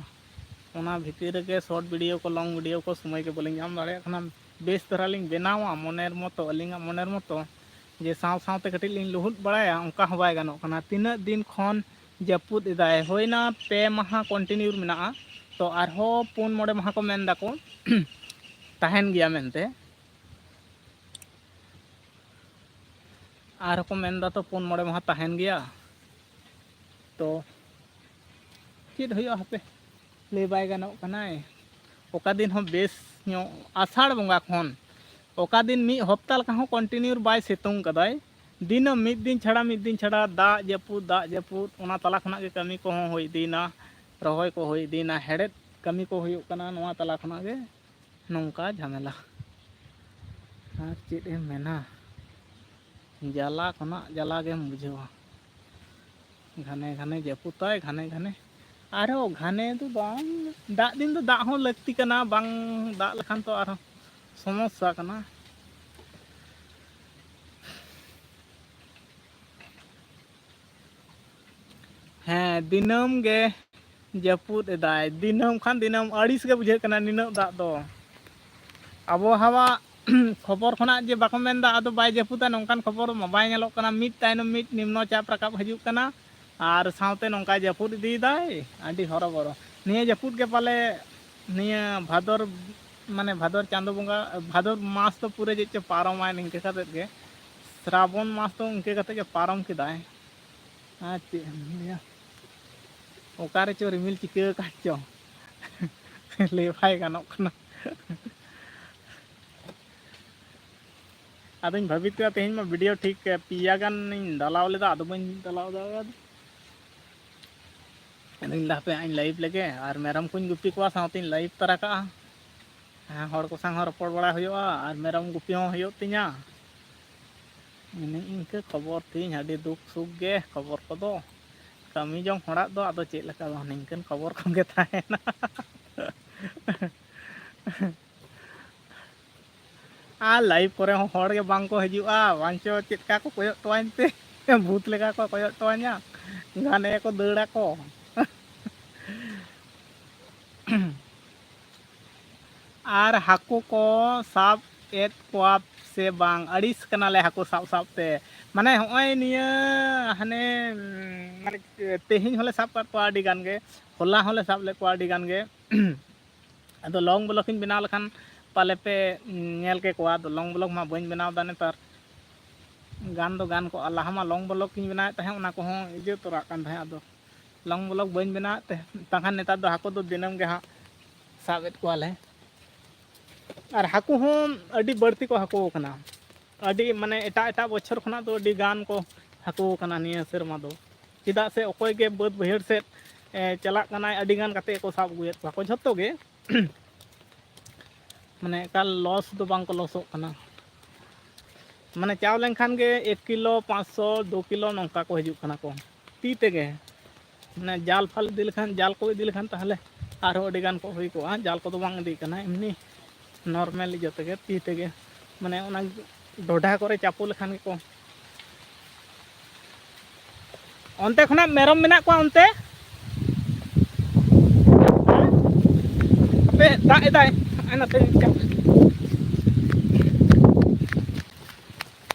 ᱚᱱᱟ ᱵᱷᱤᱛᱤᱨ ᱨᱮᱜᱮ short video ᱠᱚ, long video ᱠᱚ ᱥᱚᱢᱚᱭ ᱜᱮ ᱵᱟᱹᱞᱤᱧ ᱧᱟᱢ ᱫᱟᱲᱮᱭᱟᱜ ᱠᱟᱱᱟ᱾ ᱵᱮᱥ ᱫᱷᱟᱨᱟ ᱞᱤᱧ ᱵᱮᱱᱟᱣᱟ ᱢᱚᱱᱮᱨ ᱢᱚᱛᱚ, ᱟᱹᱞᱤᱧᱟᱜ ᱢᱚᱱᱮᱨ ᱢᱚᱛᱚ, ᱡᱮ ᱥᱟᱶ ᱥᱟᱶᱛᱮ ᱠᱟᱹᱴᱤᱡ ᱞᱤᱧ ᱞᱩᱦᱩᱫ ᱵᱟᱲᱟᱭᱟ, ᱚᱱᱠᱟ ᱦᱚᱸ ᱵᱟᱭ ᱜᱟᱱᱚᱜ ᱠᱟᱱᱟ᱾ ᱛᱤᱱᱟᱹᱜ ᱫᱤᱱ ᱠᱷᱚᱱ ᱡᱟᱹᱯᱩᱫ ᱮᱫᱟᱭ, ᱦᱩᱭᱱᱟ ᱯᱮ ᱢᱟᱦᱟ continue ᱢᱮᱱᱟᱜᱼᱟ, ᱛᱚ ᱟᱨᱦᱚᱸ ᱯᱩᱱ ᱢᱚᱬᱮ ᱢᱟᱦᱟ ᱠᱚ ᱢᱮᱱ ᱫᱟᱠᱚ ᱛᱟᱦᱮᱱ ᱜᱮᱭᱟ ᱢᱮᱱᱛᱮ᱾ ᱟᱨᱦᱚᱸ ᱠᱚ ᱢᱮᱱ ᱫᱟ ᱛᱚ ᱯᱩᱱ ᱢᱚᱬᱮ ᱢᱟᱦᱟ ᱛᱟᱦᱮᱱ ᱜᱮᱭᱟ᱾ ᱛᱚ ᱪᱮᱫ ᱦᱩᱭᱩᱜᱼᱟ ᱦᱟᱯᱮ, ᱞᱟᱹᱭ ᱵᱟᱭ ᱜᱟᱱᱚᱜ ᱠᱟᱱᱟᱭ᱾ ᱚᱠᱟ ᱫᱤᱱ ᱦᱚᱸ ᱵᱮᱥ ᱧᱚᱜ ᱟᱥᱟᱲ ᱵᱚᱸᱜᱟ ᱠᱷᱚᱱ ᱚᱠᱟ ᱫᱤᱱ ᱢᱤᱫ ᱦᱚᱯᱛᱟ ᱞᱮᱠᱟ ᱦᱚᱸ continue ᱵᱟᱭ ᱥᱤᱛᱩᱝ ᱠᱟᱫᱟᱭ᱾ ᱫᱤᱱᱟᱹᱢ ᱢᱤᱫ ᱫᱤᱱ ᱪᱷᱟᱲᱟ ᱢᱤᱫ ᱫᱤᱱ ᱪᱷᱟᱲᱟ ᱫᱟᱜ ᱡᱟᱹᱯᱩᱫ, ᱫᱟᱜ ᱡᱟᱹᱯᱩᱫ, ᱚᱱᱟ ᱛᱟᱞᱟ ᱠᱷᱚᱱᱟᱜ ᱜᱮ ᱠᱟᱹᱢᱤ ᱠᱚᱦᱚᱸ ᱦᱩᱭ ᱤᱫᱤᱭᱮᱱᱟ, ᱨᱚᱦᱚᱭ ᱠᱚ ᱦᱩᱭ ᱤᱫᱤᱭᱮᱱᱟ, ᱦᱮᱲᱦᱮᱫ ᱠᱟᱹᱢᱤ ᱠᱚ ᱦᱩᱭᱩᱜ ᱠᱟᱱᱟ, ᱱᱚᱣᱟ ᱛᱟᱞᱟ ᱠᱷᱚᱱᱟᱜ ᱜᱮ ᱱᱚᱝᱠᱟ ᱡᱷᱟᱢᱮᱞᱟ᱾ ᱟᱨ ᱪᱮᱫ ᱮᱢ ᱢᱮᱱᱟ, ᱡᱟᱞᱟ ᱠᱷᱚᱱᱟᱜ ᱡᱟᱞᱟ ᱜᱮᱢ ᱵᱩᱡᱷᱟᱹᱣᱟ᱾ ᱜᱷᱟᱱᱮ ᱜᱷᱟᱱᱮ ᱡᱟᱹᱯᱩᱫᱟᱭ, ᱜᱷᱟᱱᱮ ᱜᱷᱟᱱᱮ, ᱟᱨᱦᱚᱸ ᱜᱷᱟᱱᱮ ᱫᱚ ᱵᱟᱝ, ᱫᱟᱜ ᱫᱤᱱ ᱫᱚ ᱫᱟᱜ ᱦᱚᱸ ᱞᱟᱹᱠᱛᱤ ᱠᱟᱱᱟ, ᱵᱟᱝ ᱫᱟᱜ ᱞᱮᱠᱷᱟᱱ ᱛᱚ ᱟᱨᱦᱚᱸ ᱥᱚᱢᱚᱥᱥᱟ ᱠᱟᱱᱟ᱾ ᱦᱮᱸ, ᱫᱤᱱᱟᱹᱢ ᱜᱮ ᱡᱟᱹᱯᱩᱫ ᱮᱫᱟᱭ, ᱫᱤᱱᱟᱹᱢ ᱠᱷᱟᱱ ᱫᱤᱱᱟᱹᱢ᱾ ᱟᱹᱲᱤᱥ ᱜᱮ ᱵᱩᱡᱷᱟᱹᱜ ᱠᱟᱱᱟ ᱱᱤᱱᱟᱹᱜ ᱫᱟᱜ ᱫᱚ᱾ ᱟᱵᱚᱦᱟᱣᱟ ᱠᱷᱚᱵᱚᱨ ᱠᱷᱚᱱᱟᱜ ᱡᱮ ᱵᱟᱠᱚ ᱢᱮᱱᱫᱟ ᱟᱫᱚ ᱵᱟᱭ ᱡᱟᱹᱯᱩᱫᱟ, ᱱᱚᱝᱠᱟᱱ ᱠᱷᱚᱵᱚᱨ ᱢᱟ ᱵᱟᱭ ᱧᱮᱞᱚᱜ ᱠᱟᱱᱟ᱾ ᱢᱤᱫ ᱛᱟᱭᱱᱚᱢ ᱢᱤᱫ ᱱᱤᱢᱱᱚ ᱪᱟᱯ ᱨᱟᱠᱟᱵ ᱦᱤᱡᱩᱜ ᱠᱟᱱᱟ ᱟᱨ ᱥᱟᱶᱛᱮ ᱱᱚᱝᱠᱟ ᱡᱟᱹᱯᱩᱫ ᱤᱫᱤᱭᱮᱫᱟᱭ, ᱟᱹᱰᱤ ᱦᱚᱨᱚᱵᱚᱨᱚ᱾ ᱱᱤᱭᱟᱹ ᱡᱟᱹᱯᱩᱫ ᱜᱮ ᱯᱟᱞᱮ ᱱᱤᱭᱟᱹ ᱵᱷᱟᱫᱚᱨ, ᱢᱟᱱᱮ ᱵᱷᱟᱫᱚᱨ ᱪᱟᱸᱫᱳ ᱵᱚᱸᱜᱟ, ᱵᱷᱟᱫᱚᱨ ᱢᱟᱥ ᱫᱚ ᱯᱩᱨᱟᱹ ᱪᱮᱫ ᱪᱚ ᱯᱟᱨᱚᱢᱟᱭ ᱱᱤᱝᱠᱟᱹ ᱠᱟᱛᱮᱫ ᱜᱮ᱾ ᱥᱨᱟᱵᱚᱱ ᱢᱟᱥ ᱫᱚ ᱤᱱᱠᱟᱹ ᱠᱟᱛᱮᱫ ᱜᱮ ᱯᱟᱨᱚᱢ ᱠᱮᱫᱟᱭ᱾ ᱟᱨ ᱪᱮᱫ ᱮᱢ ᱞᱟᱹᱭᱟ, ᱚᱠᱟ ᱨᱮᱪᱚ ᱨᱤᱢᱤᱞ ᱪᱤᱠᱟᱹ ᱟᱠᱟᱫ ᱪᱚ᱾ ᱞᱟᱹᱭ ᱵᱟᱭ ᱜᱟᱱᱚᱜ ᱠᱟᱱᱟ᱾ ᱟᱫᱚᱧ ᱵᱷᱟᱹᱵᱤᱛ ᱠᱮᱫᱟ ᱛᱮᱦᱮᱧ ᱢᱟ ᱵᱷᱤᱰᱤᱭᱳ ᱴᱷᱤᱠ ᱯᱮᱭᱟ ᱜᱟᱱᱤᱧ ᱰᱟᱞᱟᱣ ᱞᱮᱫᱟ, ᱟᱫᱚ ᱵᱟᱹᱧ ᱰᱟᱞᱟᱣ ᱫᱟᱲᱮᱭᱟᱫᱟ᱾ ᱟᱫᱚᱧ ᱞᱟᱦᱟ ᱯᱮ ᱦᱟᱸᱜ ᱤᱧ ᱞᱟᱭᱤᱵᱷ ᱞᱮᱜᱮ, ᱟᱨ ᱢᱮᱨᱚᱢ ᱠᱚᱧ ᱜᱩᱯᱤ ᱠᱚᱣᱟ, ᱥᱟᱶᱛᱮᱧ ᱞᱟᱭᱤᱵᱷ ᱛᱟᱨᱟ ᱠᱟᱜᱼᱟ᱾ ᱦᱮᱸ, ᱦᱚᱲ ᱠᱚ ᱥᱟᱶ ᱦᱚᱸ ᱨᱚᱯᱚᱲ ᱵᱟᱲᱟ ᱦᱩᱭᱩᱜᱼᱟ ᱟᱨ ᱢᱮᱨᱚᱢ ᱜᱩᱯᱤ ᱦᱚᱸ ᱦᱩᱭᱩᱜ ᱛᱤᱧᱟ᱾ ᱮᱱᱮ ᱤᱱᱠᱟᱹ ᱠᱷᱚᱵᱚᱨ ᱛᱤᱧ, ᱟᱹᱰᱤ ᱫᱩᱠ ᱥᱩᱠ ᱜᱮ ᱠᱷᱚᱵᱚᱨ ᱠᱚᱫᱚ᱾ ᱠᱟᱹᱢᱤ ᱡᱚᱝ ᱦᱚᱲᱟᱜ ᱫᱚ ᱟᱫᱚ ᱪᱮᱫ ᱞᱮᱠᱟ ᱫᱚ ᱱᱤᱝᱠᱟᱹᱱ ᱠᱷᱚᱵᱚᱨ ᱠᱚᱜᱮ ᱛᱟᱦᱮᱱᱟ᱾ ᱟᱨ ᱞᱟᱭᱤᱵᱷ ᱠᱚᱨᱮ ᱦᱚᱸ ᱦᱚᱲ ᱜᱮ ᱵᱟᱝ ᱠᱚ ᱦᱤᱡᱩᱜᱼᱟ, ᱵᱟᱝ ᱪᱚ ᱪᱮᱫ ᱠᱟ ᱠᱚ ᱠᱚᱭᱚᱜ ᱴᱚᱣᱟᱧ ᱛᱮ᱾ ᱵᱷᱩᱛ ᱞᱮᱠᱟ ᱠᱚ ᱠᱚᱭᱚᱜ ᱴᱚᱣᱟᱧᱟ, ᱜᱷᱟᱱᱮ ᱠᱚ ᱫᱟᱹᱲ ᱟᱠᱚ᱾ ᱟᱨ ᱦᱟᱹᱠᱩ ᱠᱚ ᱥᱟᱵ ᱮᱫ ᱠᱚᱣᱟ ᱥᱮ ᱵᱟᱝ? ᱟᱹᱲᱤᱥ ᱠᱟᱱᱟᱞᱮ ᱦᱟᱹᱠᱩ ᱥᱟᱵ ᱥᱟᱵ ᱛᱮ᱾ ᱢᱟᱱᱮ ᱦᱚᱸᱜᱼᱚᱭ ᱱᱤᱭᱟᱹ ᱦᱟᱱᱮ, ᱩᱸ, ᱢᱟᱱᱮ ᱛᱮᱦᱮᱧ ᱦᱚᱸᱞᱮ ᱥᱟᱵ ᱠᱟᱜ ᱠᱚᱣᱟ ᱟᱹᱰᱤ ᱜᱟᱱ ᱜᱮ, ᱦᱚᱞᱟ ᱦᱚᱸᱞᱮ ᱥᱟᱵ ᱞᱮᱫ ᱠᱚᱣᱟ ᱟᱹᱰᱤ ᱜᱟᱱ ᱜᱮ᱾ ᱟᱫᱚ ᱞᱚᱝ ᱵᱞᱚᱜ ᱤᱧ ᱵᱮᱱᱟᱣ ᱞᱮᱠᱷᱟᱱ ᱯᱟᱞᱮ ᱯᱮ, ᱩᱸ, ᱧᱮᱞ ᱠᱮᱠᱚᱣᱟ᱾ ᱟᱫᱚ ᱞᱚᱝ ᱵᱞᱚᱜ ᱢᱟ ᱵᱟᱹᱧ ᱵᱮᱱᱟᱣ ᱮᱫᱟ ᱱᱮᱛᱟᱨ᱾ ᱜᱟᱱ ᱫᱚ ᱜᱟᱱ ᱠᱚᱜᱼᱟ, ᱞᱟᱦᱟ ᱢᱟ ᱞᱚᱝ ᱵᱞᱚᱜ ᱤᱧ ᱵᱮᱱᱟᱣᱮᱫ ᱛᱟᱦᱮᱸᱫ, ᱚᱱᱟ ᱠᱚᱦᱚᱸ ᱤᱭᱟᱹ ᱛᱚᱨᱟᱜ ᱠᱟᱱ ᱛᱟᱦᱮᱸᱫ᱾ ᱟᱫᱚ ᱞᱚᱝ ᱵᱞᱚᱜ ᱵᱟᱹᱧ ᱵᱮᱱᱟᱣᱮᱫ ᱛᱮ, ᱵᱟᱠᱷᱟᱱ ᱱᱮᱛᱟᱨ ᱫᱚ ᱦᱟᱹᱠᱩ ᱫᱚ ᱫᱤᱱᱟᱹᱢ ᱜᱮ ᱦᱟᱸᱜ ᱥᱟᱵᱮᱫ ᱠᱚᱣᱟᱞᱮ᱾ ᱟᱨ ᱦᱟᱹᱠᱩ ᱦᱚᱸ ᱟᱹᱰᱤ ᱵᱟᱹᱲᱛᱤ ᱠᱚ ᱦᱟᱹᱠᱩ ᱟᱠᱟᱱᱟ, ᱟᱹᱰᱤ, ᱢᱟᱱᱮ, ᱮᱴᱟᱜ ᱮᱴᱟᱜ ᱵᱚᱪᱷᱚᱨ ᱠᱷᱚᱱᱟᱜ ᱫᱚ ᱟᱹᱰᱤ ᱜᱟᱱ ᱠᱚ ᱦᱟᱹᱠᱩ ᱟᱠᱟᱱᱟ ᱱᱤᱭᱟᱹ ᱥᱮᱨᱢᱟ ᱫᱚ᱾ ᱪᱮᱫᱟᱜ ᱥᱮ ᱚᱠᱚᱭ ᱜᱮ ᱵᱟᱹᱫᱽ ᱵᱟᱹᱭᱦᱟᱹᱲ ᱥᱮᱫ, ᱮ, ᱪᱟᱞᱟᱜ ᱠᱟᱱᱟᱭ, ᱟᱹᱰᱤ ᱜᱟᱱ ᱠᱟᱛᱮ ᱠᱚ ᱥᱟᱵ ᱟᱹᱜᱩᱭᱮᱫ ᱠᱚᱣᱟ ᱠᱚ ᱡᱷᱚᱛᱚ ᱜᱮ᱾ ᱢᱟᱱᱮ ᱮᱠᱟᱞ ᱞᱚᱥ ᱫᱚ ᱵᱟᱝ ᱠᱚ ᱞᱚᱥᱚᱜ ᱠᱟᱱᱟ᱾ ᱢᱟᱱᱮ ᱪᱟᱣ ᱞᱮᱱᱠᱷᱟᱱ ᱜᱮ ᱮᱠ ᱠᱤᱞᱳ, ᱯᱟᱸᱪᱥᱚ, ᱫᱩ ᱠᱤᱞᱳ ᱱᱚᱝᱠᱟ ᱠᱚ ᱦᱤᱡᱩᱜ ᱠᱟᱱᱟ ᱠᱚ ᱛᱤ ᱛᱮᱜᱮ᱾ ᱢᱟᱱᱮ ᱡᱟᱞ ᱯᱷᱟᱞ ᱤᱫᱤ ᱞᱮᱠᱷᱟᱱ, ᱡᱟᱞ ᱠᱚ ᱤᱫᱤ ᱞᱮᱠᱷᱟᱱ ᱛᱟᱦᱚᱞᱮ ᱟᱨᱦᱚᱸ ᱟᱹᱰᱤ ᱜᱟᱱ ᱠᱚ ᱦᱩᱭ ᱠᱚᱜᱼᱟ᱾ ᱡᱟᱞ ᱠᱚᱫᱚ ᱵᱟᱝ ᱤᱫᱤ ᱠᱟᱱᱟ, ᱮᱢᱱᱤ ᱱᱚᱨᱢᱮᱞ ᱤᱭᱟᱹ ᱛᱮᱜᱮ, ᱛᱤ ᱛᱮᱜᱮ᱾ ᱢᱟᱱᱮ ᱚᱱᱟ ᱰᱚᱰᱷᱟ ᱠᱚᱨᱮ ᱪᱟᱯᱚ ᱞᱮᱠᱷᱟᱱ ᱜᱮᱠᱚ ᱚᱱᱛᱮ ᱠᱷᱚᱱᱟᱜ ᱢᱮᱨᱚᱢ ᱢᱮᱱᱟᱜ ᱠᱚᱣᱟ ᱚᱱᱛᱮ? ᱦᱟᱯᱮ, ᱫᱟᱜ ᱮᱫᱟᱭ᱾ ᱱᱚᱜᱼᱚᱭ ᱱᱚᱛᱮ ᱢᱤᱫᱴᱟᱝ᱾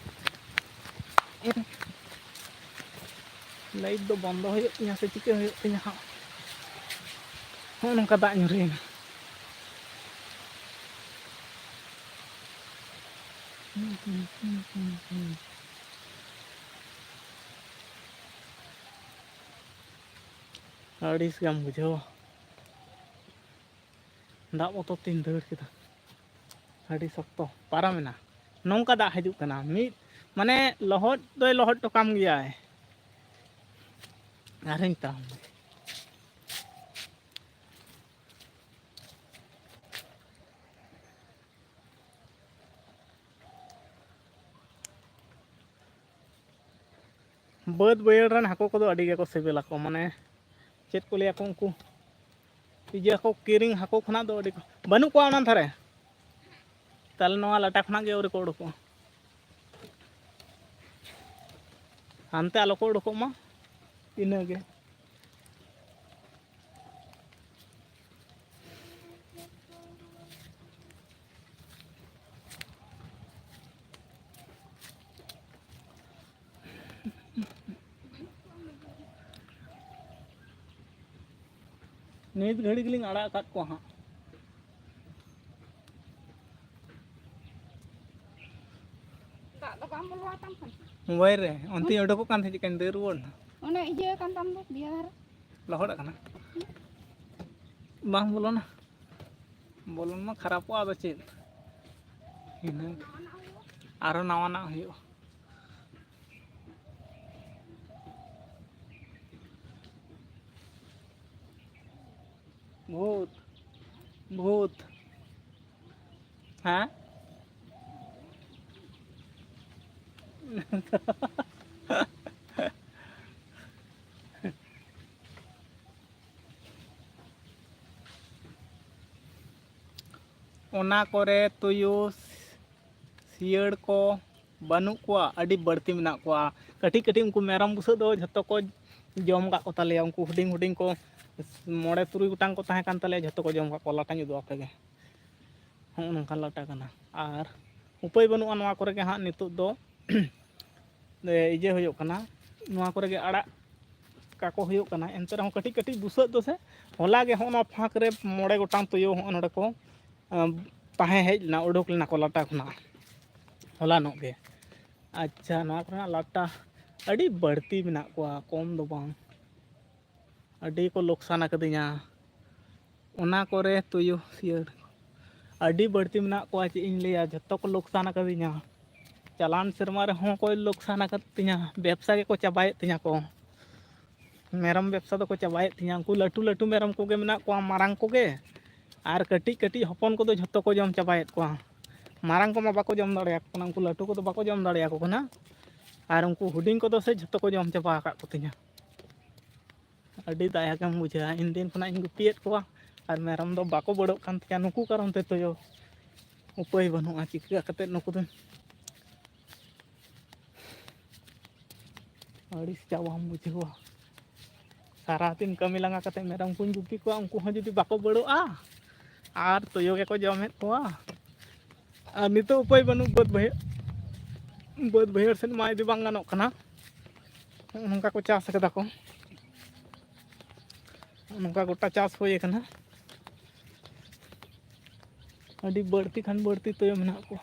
ᱞᱟᱭᱤᱴ ᱫᱚ ᱵᱚᱱᱫᱚ ᱦᱩᱭᱩᱜ ᱛᱤᱧᱟ ᱥᱮ ᱪᱤᱠᱟᱹ ᱦᱩᱭᱩᱜ ᱛᱤᱧᱟ ᱦᱟᱸᱜ? ᱱᱚᱜᱼᱚ ᱱᱚᱝᱠᱟ ᱫᱟᱜ ᱧᱩᱨᱩᱭᱮᱱᱟ᱾ ᱟᱹᱲᱤᱥ ᱜᱮᱢ ᱵᱩᱡᱷᱟᱹᱣᱟ᱾ ᱫᱟᱜ ᱵᱚᱛᱚᱨ ᱛᱤᱧ ᱫᱟᱹᱲ ᱠᱮᱫᱟ᱾ ᱟᱹᱰᱤ ᱥᱚᱠᱛᱚ ᱯᱟᱨᱚᱢᱮᱱᱟ᱾ ᱱᱚᱝᱠᱟ ᱫᱟᱜ ᱦᱤᱡᱩᱜ ᱠᱟᱱᱟ, ᱢᱤᱫ ᱢᱟᱱᱮ ᱞᱚᱦᱚᱫ ᱫᱚᱭ ᱞᱚᱦᱚᱫ ᱦᱚᱴᱚ ᱠᱟᱢ ᱜᱮᱭᱟᱭ᱾ ᱟᱨᱦᱚᱸᱧ ᱛᱟᱲᱟᱢ᱾ ᱵᱟᱹᱫᱽ ᱵᱟᱹᱭᱦᱟᱹᱲ ᱨᱮᱱ ᱦᱟᱹᱠᱩ ᱠᱚᱫᱚ ᱟᱹᱰᱤ ᱜᱮᱠᱚ ᱥᱤᱵᱤᱞᱟᱠᱚ, ᱢᱟᱱᱮ ᱪᱮᱫ ᱠᱚ ᱞᱟᱹᱭᱟᱠᱚ ᱩᱱᱠᱩ, ᱤᱭᱟᱹ ᱦᱟᱹᱠᱩ, ᱠᱤᱨᱤᱧ ᱦᱟᱹᱠᱩ ᱠᱷᱚᱱᱟᱜ ᱫᱚ ᱟᱹᱰᱤ ᱠᱚ, ᱵᱟᱹᱱᱩᱜ ᱠᱚᱣᱟ ᱚᱱᱟ ᱫᱷᱟᱨᱮ᱾ ᱛᱟᱦᱞᱮ ᱱᱚᱣᱟ ᱞᱟᱴᱟ ᱠᱷᱚᱱᱟᱜ ᱜᱮ ᱟᱹᱣᱨᱤ ᱠᱚ ᱩᱰᱩᱠᱚᱜᱼᱟ᱾ ᱦᱟᱱᱛᱮ ᱟᱞᱚ ᱠᱚ ᱩᱰᱩᱠᱚᱜ ᱢᱟ, ᱤᱱᱟᱹᱜᱮ᱾ ᱱᱤᱛ ᱜᱷᱟᱹᱲᱤ ᱜᱮᱞᱤᱧ ᱟᱲᱟᱜ ᱟᱠᱟᱫ ᱠᱚᱣᱟ ᱦᱟᱸᱜ᱾ ᱫᱟᱜ ᱫᱚ ᱵᱟᱝ ᱵᱚᱞᱚ ᱟᱛᱟᱢ ᱠᱟᱱᱟ᱾ ᱢᱳᱵᱟᱭᱤᱞ ᱨᱮ ᱚᱱᱛᱮᱧ ᱚᱰᱚᱠᱚᱜ ᱠᱟᱱ ᱛᱟᱦᱮᱸᱫ, ᱪᱤᱠᱟᱹᱧ ᱫᱟᱹᱲ ᱨᱩᱣᱟᱹᱲ ᱮᱱᱟ᱾ ᱚᱱᱮ ᱤᱭᱟᱹ ᱠᱟᱱ ᱛᱟᱢ ᱫᱚ, ᱵᱤᱭᱟᱨ᱾ ᱞᱚᱦᱚᱫ ᱟᱠᱟᱱᱟ᱾ ᱵᱟᱝ ᱵᱚᱞᱚᱱᱟ᱾ ᱵᱚᱞᱚᱱ ᱢᱟ ᱠᱷᱟᱨᱟᱯᱚᱜᱼᱟ, ᱟᱫᱚ ᱪᱮᱫ? ᱤᱱᱟᱹ ᱟᱨᱚ ᱱᱟᱣᱟᱱᱟᱜ ᱦᱩᱭᱩᱜᱼᱟ᱾ ᱵᱷᱩᱛ, ᱵᱷᱩᱛ᱾ ᱦᱮᱸ? ᱚᱱᱟ ᱠᱚᱨᱮ ᱛᱩᱭᱩ, ᱥᱤᱭᱟᱹᱲ ᱠᱚ, ᱵᱟᱹᱱᱩᱜ ᱠᱚᱣᱟ, ᱟᱹᱰᱤ ᱵᱟᱹᱲᱛᱤ ᱢᱮᱱᱟᱜ ᱠᱚᱣᱟ᱾ ᱠᱟᱹᱴᱤᱡ ᱠᱟᱹᱴᱤᱡ ᱩᱱᱠᱩ ᱢᱮᱨᱚᱢ ᱵᱩᱥᱟᱹᱜ ᱫᱚ ᱡᱷᱚᱛᱚ ᱠᱚ ᱡᱚᱢ ᱠᱟᱜ ᱠᱚ ᱛᱟᱞᱮᱭᱟ᱾ ᱩᱱᱠᱩ ᱦᱩᱰᱤᱧ ᱦᱩᱰᱤᱧ ᱠᱚ ᱢᱚᱬᱮ ᱛᱩᱨᱩᱭ ᱜᱚᱴᱟᱝ ᱠᱚ ᱛᱟᱦᱮᱸ ᱠᱟᱱ ᱛᱟᱞᱮᱭᱟ, ᱡᱷᱚᱛᱚ ᱠᱚ ᱡᱚᱢ ᱠᱟᱜ ᱠᱚᱣᱟ᱾ ᱞᱟᱴᱟᱧ ᱩᱫᱩᱜ ᱟᱯᱮ ᱜᱮ᱾ ᱦᱚᱸᱜᱼᱚ ᱱᱚᱝᱠᱟ ᱞᱟᱴᱟ ᱠᱟᱱᱟ᱾ ᱟᱨ ᱩᱯᱟᱹᱭ ᱵᱟᱹᱱᱩᱜᱼᱟ, ᱱᱚᱣᱟ ᱠᱚᱨᱮ ᱜᱮ ᱦᱟᱸᱜ ᱱᱤᱛᱚᱜ ᱫᱚ ᱮ, ᱤᱭᱟᱹ ᱦᱩᱭᱩᱜ ᱠᱟᱱᱟ, ᱱᱚᱣᱟ ᱠᱚᱨᱮ ᱜᱮ ᱟᱲᱟᱜ ᱠᱟᱠᱚ ᱦᱩᱭᱩᱜ ᱠᱟᱱᱟ᱾ ᱮᱱᱛᱮ ᱨᱮᱦᱚᱸ ᱠᱟᱹᱴᱤᱡ ᱠᱟᱹᱴᱤᱡ ᱵᱩᱥᱟᱹᱜ ᱫᱚ ᱥᱮ, ᱦᱚᱞᱟ ᱜᱮ ᱦᱚᱸᱜᱼᱚ ᱱᱚᱣᱟ ᱯᱷᱟᱸᱠ ᱨᱮ ᱢᱚᱬᱮ ᱜᱚᱴᱟᱝ ᱛᱩᱭᱩ ᱦᱚᱸᱜᱼᱚ ᱱᱚᱰᱮ ᱠᱚ ᱮᱸ, ᱛᱟᱦᱮᱸ ᱦᱮᱡ ᱞᱮᱱᱟ, ᱩᱰᱩᱠ ᱞᱮᱱᱟ ᱠᱚ ᱞᱟᱴᱟ ᱠᱷᱚᱱᱟᱜ ᱦᱚᱞᱟᱱᱚᱜ ᱜᱮ᱾ ᱟᱪᱪᱷᱟ, ᱱᱚᱣᱟ ᱠᱚᱨᱮᱱᱟᱜ ᱞᱟᱴᱟ ᱟᱹᱰᱤ ᱵᱟᱹᱲᱛᱤ ᱢᱮᱱᱟᱜ ᱠᱚᱣᱟ, ᱠᱚᱢ ᱫᱚ ᱵᱟᱝ, ᱟᱹᱰᱤ ᱠᱚ ᱞᱚᱠᱥᱟᱱ ᱟᱠᱟᱫᱤᱧᱟ᱾ ᱚᱱᱟ ᱠᱚᱨᱮ ᱛᱩᱭᱩ ᱥᱤᱭᱟᱹᱲ ᱟᱹᱰᱤ ᱵᱟᱹᱲᱛᱤ ᱢᱮᱱᱟᱜ ᱠᱚᱣᱟ, ᱪᱮᱫ ᱤᱧ ᱞᱟᱹᱭᱟ, ᱡᱷᱚᱛᱚ ᱠᱚ ᱞᱚᱠᱥᱟᱱ ᱟᱠᱟᱫᱤᱧᱟ᱾ ᱪᱟᱞᱟᱣᱮᱱ ᱥᱮᱨᱢᱟ ᱨᱮᱦᱚᱸ ᱠᱚ ᱞᱚᱠᱥᱟᱱ ᱟᱠᱟᱫ ᱛᱤᱧᱟ, ᱵᱮᱵᱽᱥᱟ ᱜᱮᱠᱚ ᱪᱟᱵᱟᱭᱮᱫ ᱛᱤᱧᱟ ᱠᱚ᱾ ᱢᱮᱨᱚᱢ ᱵᱮᱵᱽᱥᱟ ᱫᱚᱠᱚ ᱪᱟᱵᱟᱭᱮᱫ ᱛᱤᱧᱟ᱾ ᱩᱱᱠᱩ ᱞᱟᱹᱴᱩ ᱞᱟᱹᱴᱩ ᱢᱮᱨᱚᱢ ᱠᱚᱜᱮ ᱢᱮᱱᱟᱜ ᱠᱚᱣᱟ, ᱢᱟᱨᱟᱝ ᱠᱚᱜᱮ, ᱟᱨ ᱠᱟᱹᱴᱤᱡ ᱠᱟᱹᱴᱤᱡ ᱦᱚᱯᱚᱱ ᱠᱚᱫᱚ ᱡᱷᱚᱛᱚ ᱠᱚ ᱡᱚᱢ ᱪᱟᱵᱟᱭᱮᱫ ᱠᱚᱣᱟ᱾ ᱢᱟᱨᱟᱝ ᱠᱚᱢᱟ ᱵᱟᱠᱚ ᱡᱚᱢ ᱫᱟᱲᱮᱭᱟᱠᱚ ᱠᱟᱱᱟ, ᱩᱱᱠᱩ ᱞᱟᱹᱴᱩ ᱠᱚᱫᱚ ᱵᱟᱠᱚ ᱡᱚᱢ ᱫᱟᱲᱮᱭᱟᱠᱚ ᱠᱟᱱᱟ, ᱟᱨ ᱩᱱᱠᱩ ᱦᱩᱰᱤᱧ ᱠᱚᱫᱚ ᱥᱮ ᱡᱷᱚᱛᱚ ᱠᱚ ᱡᱚᱢ ᱪᱟᱵᱟ ᱟᱠᱟᱫ ᱠᱚ ᱛᱤᱧᱟ᱾ ᱟᱹᱰᱤ ᱫᱟᱭᱟ ᱜᱮᱢ ᱵᱩᱡᱷᱟᱹᱣᱟ᱾ ᱤᱱ ᱫᱤᱱ ᱠᱷᱚᱱᱟᱜ ᱤᱧ ᱜᱩᱯᱤᱭᱮᱫ ᱠᱚᱣᱟ, ᱟᱨ ᱢᱮᱨᱚᱢ ᱫᱚ ᱵᱟᱠᱚ ᱵᱟᱹᱲᱚᱜ ᱠᱟᱱ ᱛᱤᱧᱟ ᱱᱩᱠᱩ ᱠᱟᱨᱚᱱ ᱛᱮ ᱛᱩᱭᱩ᱾ ᱩᱯᱟᱹᱭ ᱵᱟᱹᱱᱩᱜᱼᱟ, ᱪᱤᱠᱟᱹ ᱠᱟᱛᱮᱫ ᱱᱩᱠᱩ ᱫᱚᱧ ᱟᱹᱲᱤᱥ ᱪᱟᱵᱟᱢ ᱵᱩᱡᱷᱟᱹᱣᱟ᱾ ᱥᱟᱨᱟᱫᱤᱱ ᱠᱟᱹᱢᱤ ᱞᱟᱸᱜᱟ ᱠᱟᱛᱮᱫ ᱢᱮᱨᱚᱢ ᱠᱚᱧ ᱜᱩᱯᱤ ᱠᱚᱣᱟ, ᱩᱱᱠᱩ ᱦᱚᱸ ᱡᱩᱫᱤ ᱵᱟᱠᱚ ᱵᱟᱹᱲᱚᱜᱼᱟ, ᱟᱨ ᱛᱩᱭᱩ ᱜᱮᱠᱚ ᱡᱚᱢᱮᱫ ᱠᱚᱣᱟ᱾ ᱟᱨ ᱱᱤᱛᱚᱜ ᱩᱯᱟᱹᱭ ᱵᱟᱹᱱᱩᱜ, ᱵᱟᱹᱫᱽ ᱵᱟᱹᱭᱦᱟᱹᱲ, ᱵᱟᱹᱫᱽ ᱵᱟᱹᱭᱦᱟᱹᱲ ᱥᱮᱫ ᱢᱟ ᱤᱫᱤ ᱵᱟᱝ ᱜᱟᱱᱚᱜ ᱠᱟᱱᱟ᱾ ᱱᱚᱜᱼᱚ ᱱᱚᱝᱠᱟ ᱠᱚ ᱪᱟᱥ ᱠᱟᱫᱟ ᱠᱚ, ᱱᱚᱜᱼᱚ ᱱᱚᱝᱠᱟ ᱜᱚᱴᱟ ᱪᱟᱥ ᱦᱩᱭ ᱟᱠᱟᱱᱟ᱾ ᱟᱹᱰᱤ ᱵᱟᱹᱲᱛᱤ ᱠᱷᱟᱱ ᱵᱟᱹᱲᱛᱤ ᱛᱩᱭᱩ ᱢᱮᱱᱟᱜ ᱠᱚᱣᱟ᱾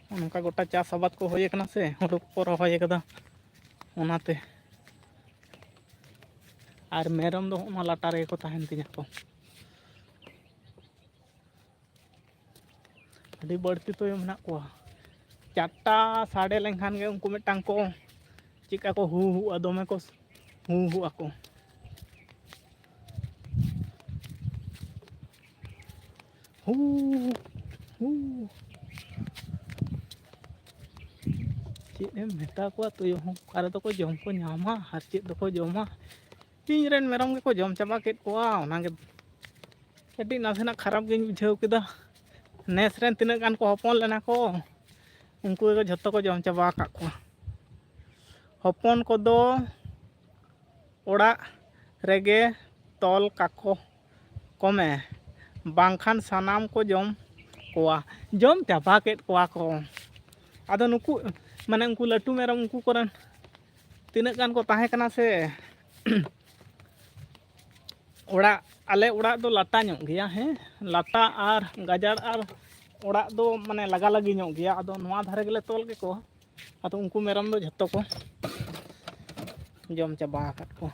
ᱱᱚᱜᱼᱚ ᱱᱚᱝᱠᱟ ᱜᱚᱴᱟ ᱪᱟᱥ ᱟᱵᱟᱫ ᱠᱚ ᱦᱩᱭ ᱟᱠᱟᱱᱟ ᱥᱮ, ᱦᱩᱲᱩ ᱠᱚᱠᱚ ᱨᱚᱦᱚᱭ ᱟᱠᱟᱫᱟ, ᱚᱱᱟᱛᱮ᱾ ᱟᱨ ᱢᱮᱨᱚᱢ ᱫᱚ ᱦᱚᱸᱜᱼᱚ ᱱᱚᱣᱟ ᱞᱟᱴᱟ ᱨᱮᱜᱮ ᱠᱚ ᱛᱟᱦᱮᱱ ᱛᱤᱧᱟᱹ ᱠᱚ᱾ ᱟᱹᱰᱤ ᱵᱟᱹᱲᱛᱤ ᱛᱩᱭᱩ ᱢᱮᱱᱟᱜ ᱠᱚᱣᱟ᱾ ᱪᱟᱨᱴᱟ ᱥᱟᱰᱮ ᱞᱮᱱᱠᱷᱟᱱ ᱜᱮ ᱩᱱᱠᱩ ᱢᱤᱫᱴᱟᱝ ᱠᱚ ᱪᱮᱫᱠᱟ ᱠᱚ ᱦᱩ ᱦᱩᱜᱼᱟ, ᱫᱚᱢᱮ ᱠᱚ ᱦᱩ ᱦᱩᱜ ᱟᱠᱚ᱾ ᱦᱩ ᱦᱩ᱾ ᱪᱮᱫ ᱮᱢ ᱢᱮᱛᱟ ᱠᱚᱣᱟ, ᱛᱩᱭᱩ ᱦᱚᱸ ᱚᱠᱟ ᱨᱮᱫᱚ ᱠᱚ ᱡᱚᱢ ᱠᱚ ᱧᱟᱢᱟ ᱟᱨ ᱪᱮᱫ ᱫᱚᱠᱚ ᱡᱚᱢᱟ᱾ ᱤᱧ ᱨᱮᱱ ᱢᱮᱨᱚᱢ ᱜᱮᱠᱚ ᱡᱚᱢ ᱪᱟᱵᱟ ᱠᱮᱫ ᱠᱚᱣᱟ, ᱚᱱᱟᱜᱮ ᱠᱟᱹᱴᱤᱡ ᱱᱟᱥᱮᱱᱟᱜ ᱠᱷᱟᱨᱟᱯ ᱜᱤᱧ ᱵᱩᱡᱷᱟᱹᱣ ᱠᱮᱫᱟ᱾ ᱱᱮᱥ ᱨᱮᱱ ᱛᱤᱱᱟᱹᱜ ᱜᱟᱱ ᱠᱚ ᱦᱚᱯᱚᱱ ᱞᱮᱱᱟ ᱠᱚ, ᱩᱱᱠᱩ ᱜᱮ ᱡᱷᱚᱛᱚ ᱠᱚ ᱡᱚᱢ ᱪᱟᱵᱟ ᱟᱠᱟᱫ ᱠᱚᱣᱟ᱾ ᱦᱚᱯᱚᱱ ᱠᱚᱫᱚ ᱚᱲᱟᱜ ᱨᱮᱜᱮ ᱛᱚᱞ ᱠᱟᱠᱚ ᱠᱚᱢᱮ, ᱵᱟᱝᱠᱷᱟᱱ ᱥᱟᱱᱟᱢ ᱠᱚ ᱡᱚᱢ ᱠᱚᱣᱟ, ᱡᱚᱢ ᱪᱟᱵᱟ ᱠᱮᱫ ᱠᱚᱣᱟ ᱠᱚ᱾ ᱟᱫᱚ ᱱᱩᱠᱩ, ᱢᱟᱱᱮ, ᱩᱱᱠᱩ ᱞᱟᱹᱴᱩ ᱢᱮᱨᱚᱢ, ᱩᱱᱠᱩ ᱠᱚᱨᱮᱱ ᱛᱤᱱᱟᱹᱜ ᱜᱟᱱ ᱠᱚ ᱛᱟᱦᱮᱸ ᱠᱟᱱᱟ ᱥᱮ, ᱚᱲᱟᱜ, ᱟᱞᱮ ᱚᱲᱟᱜ ᱫᱚ ᱞᱟᱴᱟ ᱧᱚᱜ ᱜᱮᱭᱟ, ᱦᱮᱸ, ᱞᱟᱴᱟ ᱟᱨ ᱜᱟᱡᱟᱲ ᱟᱨ ᱚᱲᱟᱜ ᱫᱚ, ᱢᱟᱱᱮ, ᱞᱟᱜᱟ ᱞᱟᱜᱤ ᱧᱚᱜ ᱜᱮᱭᱟ᱾ ᱟᱫᱚ ᱱᱚᱣᱟ ᱫᱷᱟᱨᱮ ᱜᱮᱞᱮ ᱛᱚᱞ ᱠᱮᱠᱚᱣᱟ᱾ ᱟᱫᱚ ᱩᱱᱠᱩ ᱢᱮᱨᱚᱢ ᱫᱚ ᱡᱷᱚᱛᱚ ᱠᱚ ᱡᱚᱢ ᱪᱟᱵᱟ ᱟᱠᱟᱫ ᱠᱚᱣᱟ᱾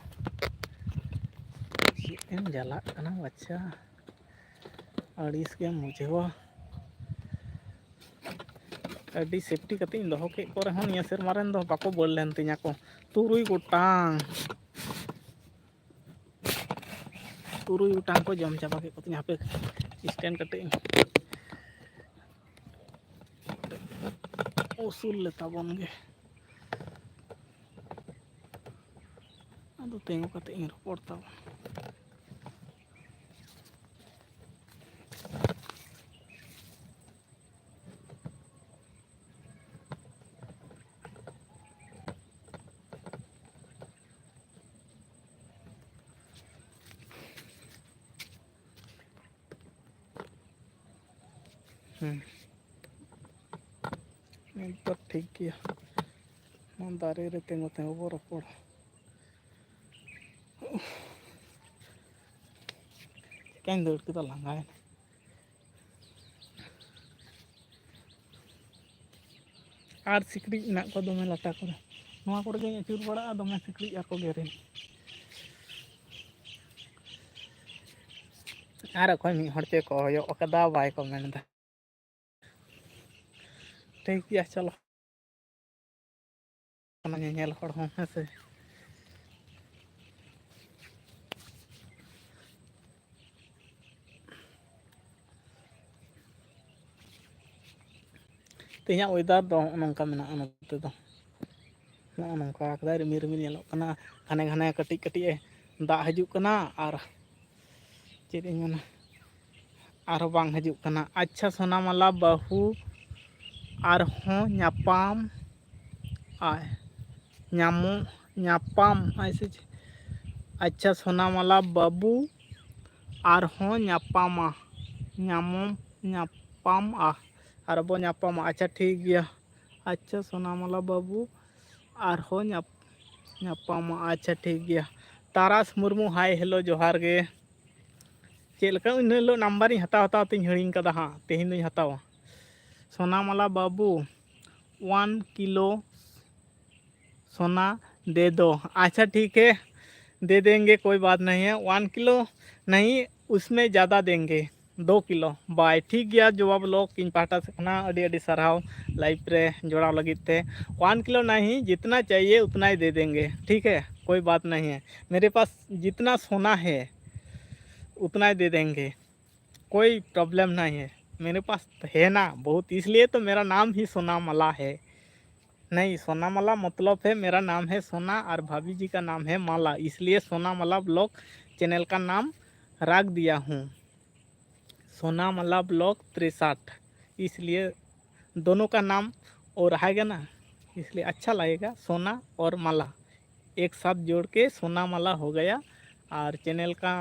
ᱪᱮᱫ ᱮᱢ ᱡᱟᱞᱟᱜ ᱠᱟᱱᱟ ᱵᱟᱪᱪᱟ, ᱟᱹᱲᱤᱥ ᱜᱮᱢ ᱵᱩᱡᱷᱟᱹᱣᱟ᱾ ᱟᱹᱰᱤ ᱥᱮᱯᱴᱤ ᱠᱟᱛᱮ ᱤᱧ ᱫᱚᱦᱚ ᱠᱮᱫ ᱠᱚ ᱨᱮᱦᱚᱸ, ᱱᱤᱭᱟᱹ ᱥᱮᱨᱢᱟ ᱨᱮᱱ ᱫᱚ ᱵᱟᱠᱚ ᱵᱟᱹᱲ ᱞᱮᱱ ᱛᱤᱧᱟ ᱠᱚ᱾ ᱛᱩᱨᱩᱭ ᱜᱚᱴᱟᱝ, ᱛᱩᱨᱩᱭ ᱜᱚᱴᱟᱝ ᱠᱚ ᱡᱚᱢ ᱪᱟᱵᱟ ᱠᱮᱫ ᱠᱚ ᱛᱤᱧᱟ᱾ ᱦᱟᱯᱮ, ᱥᱴᱮᱱᱰ ᱠᱟᱹᱴᱤᱡ ᱤᱧ ᱩᱥᱩᱞ ᱞᱮ ᱛᱟᱵᱚᱱ ᱜᱮ᱾ ᱟᱫᱚ ᱛᱤᱸᱜᱩ ᱠᱟᱛᱮ ᱤᱧ ᱨᱚᱯᱚᱲ ᱛᱟᱵᱚᱱ᱾ ᱦᱩᱸ᱾ ᱱᱤᱛ ᱫᱚ ᱴᱷᱤᱠ ᱜᱮᱭᱟ᱾ ᱱᱚᱣᱟ ᱫᱟᱨᱮ ᱨᱮ ᱛᱤᱸᱜᱩ ᱛᱤᱸᱜᱩ ᱵᱚ ᱨᱚᱯᱚᱲᱟ᱾ ᱪᱤᱠᱟᱹᱧ ᱫᱟᱹᱲ ᱠᱮᱫᱟ, ᱞᱟᱸᱜᱟᱭᱮᱱᱟ᱾ ᱟᱨ ᱥᱤᱠᱲᱤᱡ ᱢᱮᱱᱟᱜ ᱠᱚᱣᱟ ᱫᱚᱢᱮ ᱞᱟᱴᱟ ᱠᱚᱨᱮ᱾ ᱱᱚᱣᱟ ᱠᱚᱨᱮ ᱜᱤᱧ ᱟᱹᱪᱩᱨ ᱵᱟᱲᱟᱜᱼᱟ, ᱫᱚᱢᱮ ᱥᱤᱠᱲᱤᱡ ᱟᱨᱠᱚ ᱜᱮᱨᱤᱧ᱾ ᱟᱨ ᱚᱠᱚᱭ ᱢᱤᱫ ᱦᱚᱲ ᱪᱚᱭ ᱠᱚᱭᱚᱜ ᱟᱠᱟᱫᱟ, ᱵᱟᱭ ᱠᱚᱢᱮᱱᱴ ᱮᱫᱟ᱾ ᱴᱷᱤᱠ ᱜᱮᱭᱟ, ᱪᱚᱞᱚ᱾ ᱚᱱᱟ ᱧᱮᱧᱮᱞ ᱦᱚᱲ ᱦᱚᱸ, ᱦᱮᱸ ᱥᱮ᱾ ᱛᱮᱦᱮᱧᱟᱜ ᱚᱭᱮᱫᱟᱨ ᱫᱚ ᱱᱚᱜᱼᱚ ᱱᱚᱝᱠᱟ ᱢᱮᱱᱟᱜᱼᱟ ᱱᱚᱛᱮ ᱫᱚ᱾ ᱱᱚᱜᱼᱚ ᱱᱚᱝᱠᱟ ᱠᱟᱫᱟᱭ, ᱨᱤᱢᱤᱞ ᱨᱤᱢᱤᱞ ᱧᱮᱞᱚᱜ ᱠᱟᱱᱟ, ᱜᱷᱟᱱᱮ ᱜᱷᱟᱱᱮ ᱠᱟᱹᱴᱤᱡ ᱠᱟᱹᱴᱤᱡ ᱮ ᱫᱟᱜ ᱦᱤᱡᱩᱜ ᱠᱟᱱᱟ᱾ ᱟᱨ ᱪᱮᱫ ᱤᱧ ᱢᱮᱱᱟ, ᱟᱨᱦᱚᱸ ᱵᱟᱝ ᱦᱤᱡᱩᱜ ᱠᱟᱱᱟ᱾ ᱟᱪᱪᱷᱟ ᱥᱳᱱᱟᱢᱟᱞᱟ ᱵᱟᱹᱦᱩ, ᱟᱨᱦᱚᱸ ᱧᱟᱯᱟᱢ ᱟᱭ, ᱧᱟᱢᱚᱜ, ᱧᱟᱯᱟᱢ ᱟᱭ ᱥᱮ ᱪᱮᱫ? ᱟᱪᱪᱷᱟ ᱥᱳᱱᱟᱢᱟᱞᱟ ᱵᱟᱹᱵᱩ, ᱟᱨᱦᱚᱸ ᱧᱟᱯᱟᱢᱟ, ᱧᱟᱢᱚᱢ, ᱧᱟᱯᱟᱢᱟ, ᱟᱨᱵᱚ ᱧᱟᱯᱟᱢᱟ᱾ ᱟᱪᱪᱷᱟ ᱴᱷᱤᱠ ᱜᱮᱭᱟ᱾ ᱟᱪᱪᱷᱟ ᱥᱳᱱᱟᱢᱟᱞᱟ ᱵᱟᱹᱵᱩ, ᱟᱨᱦᱚᱸ ᱧᱟᱯ-, ᱧᱟᱯᱟᱢᱟ᱾ ᱟᱪᱪᱷᱟ ᱴᱷᱤᱠ ᱜᱮᱭᱟ᱾ ᱛᱟᱨᱟᱥ ᱢᱩᱨᱢᱩ, ᱦᱟᱭ ᱦᱮᱞᱳ, ᱡᱚᱦᱟᱨ ᱜᱮ᱾ ᱪᱮᱫ ᱞᱮᱠᱟ ᱩᱱ ᱦᱤᱞᱳᱜ ᱱᱟᱢᱵᱟᱨᱤᱧ ᱦᱟᱛᱟᱣ ᱦᱟᱛᱟᱣ ᱛᱤᱧ ᱦᱤᱲᱤᱧ ᱠᱟᱫᱟ ᱦᱟᱸᱜ, ᱛᱮᱦᱮᱧ ᱫᱚᱧ ᱦᱟᱛᱟᱣᱟ᱾ ᱥᱳᱱᱟᱢᱟᱞᱟ ᱵᱟᱹᱵᱩ, ᱚᱣᱟᱱ ᱠᱤᱞᱳ ᱥᱳᱱᱟ ᱫᱮ ᱫᱚ᱾ ᱟᱪᱪᱷᱟ ᱴᱷᱤᱠ ᱦᱮ, ᱫᱮ ᱫᱮᱝᱜᱮ, ᱠᱳᱭ ᱵᱟᱛ ᱱᱟᱦᱤ ᱦᱮ, ᱚᱣᱟᱱ ᱠᱤᱞᱳ ᱱᱟᱦᱤ, ᱩᱥᱢᱮ ᱡᱟᱫᱟ ᱫᱮᱝᱜᱮ, ᱫᱳ ᱠᱤᱞᱳ᱾ ᱵᱟᱭ, ᱴᱷᱤᱠ ᱜᱮᱭᱟ, ᱡᱚᱵᱟᱵ ᱵᱞᱚᱜ ᱤᱧ ᱯᱟᱦᱴᱟ ᱥᱮᱫ ᱠᱷᱚᱱᱟᱜ ᱟᱹᱰᱤ ᱟᱹᱰᱤ ᱥᱟᱨᱦᱟᱣ ᱞᱟᱭᱤᱵᱷ ᱨᱮ ᱡᱚᱲᱟᱣ ᱞᱟᱹᱜᱤᱫ ᱛᱮ᱾ ᱚᱣᱟᱱ ᱠᱤᱞᱳ ᱱᱟᱦᱤ, ᱡᱤᱛᱱᱟ ᱪᱟᱦᱤᱭᱮ ᱩᱛᱱᱟ ᱦᱤ ᱫᱮ ᱫᱮᱝᱜᱮ, ᱴᱷᱤᱠ ᱦᱮ, ᱠᱳᱭ ᱵᱟᱛ ᱱᱟᱦᱤ ᱦᱮ, ᱢᱮᱨᱮ ᱯᱟᱥ ᱡᱤᱛᱱᱟ ᱥᱳᱱᱟ ᱦᱮ ᱩᱛᱱᱟ ᱦᱤ ᱫᱮ ᱫᱮᱝᱜᱮ, कोई प्रॉब्लम नहीं है, मेरे पास है ना बहुत, इसलिए तो मेरा नाम ही सोना मला है। नहीं, सोना मला मतलब है मेरा नाम है सोना और भाभी जी का नाम है माला, इसलिए सोना मला ब्लॉग चैनल का नाम रख दिया हूँ, सोना मला ब्लॉग त्रिसाठ, इसलिए दोनों का नाम और रहेगा ना, इसलिए अच्छा लगेगा। सोना और माला एक साथ जोड़ के सोना माला हो गया, और चैनल का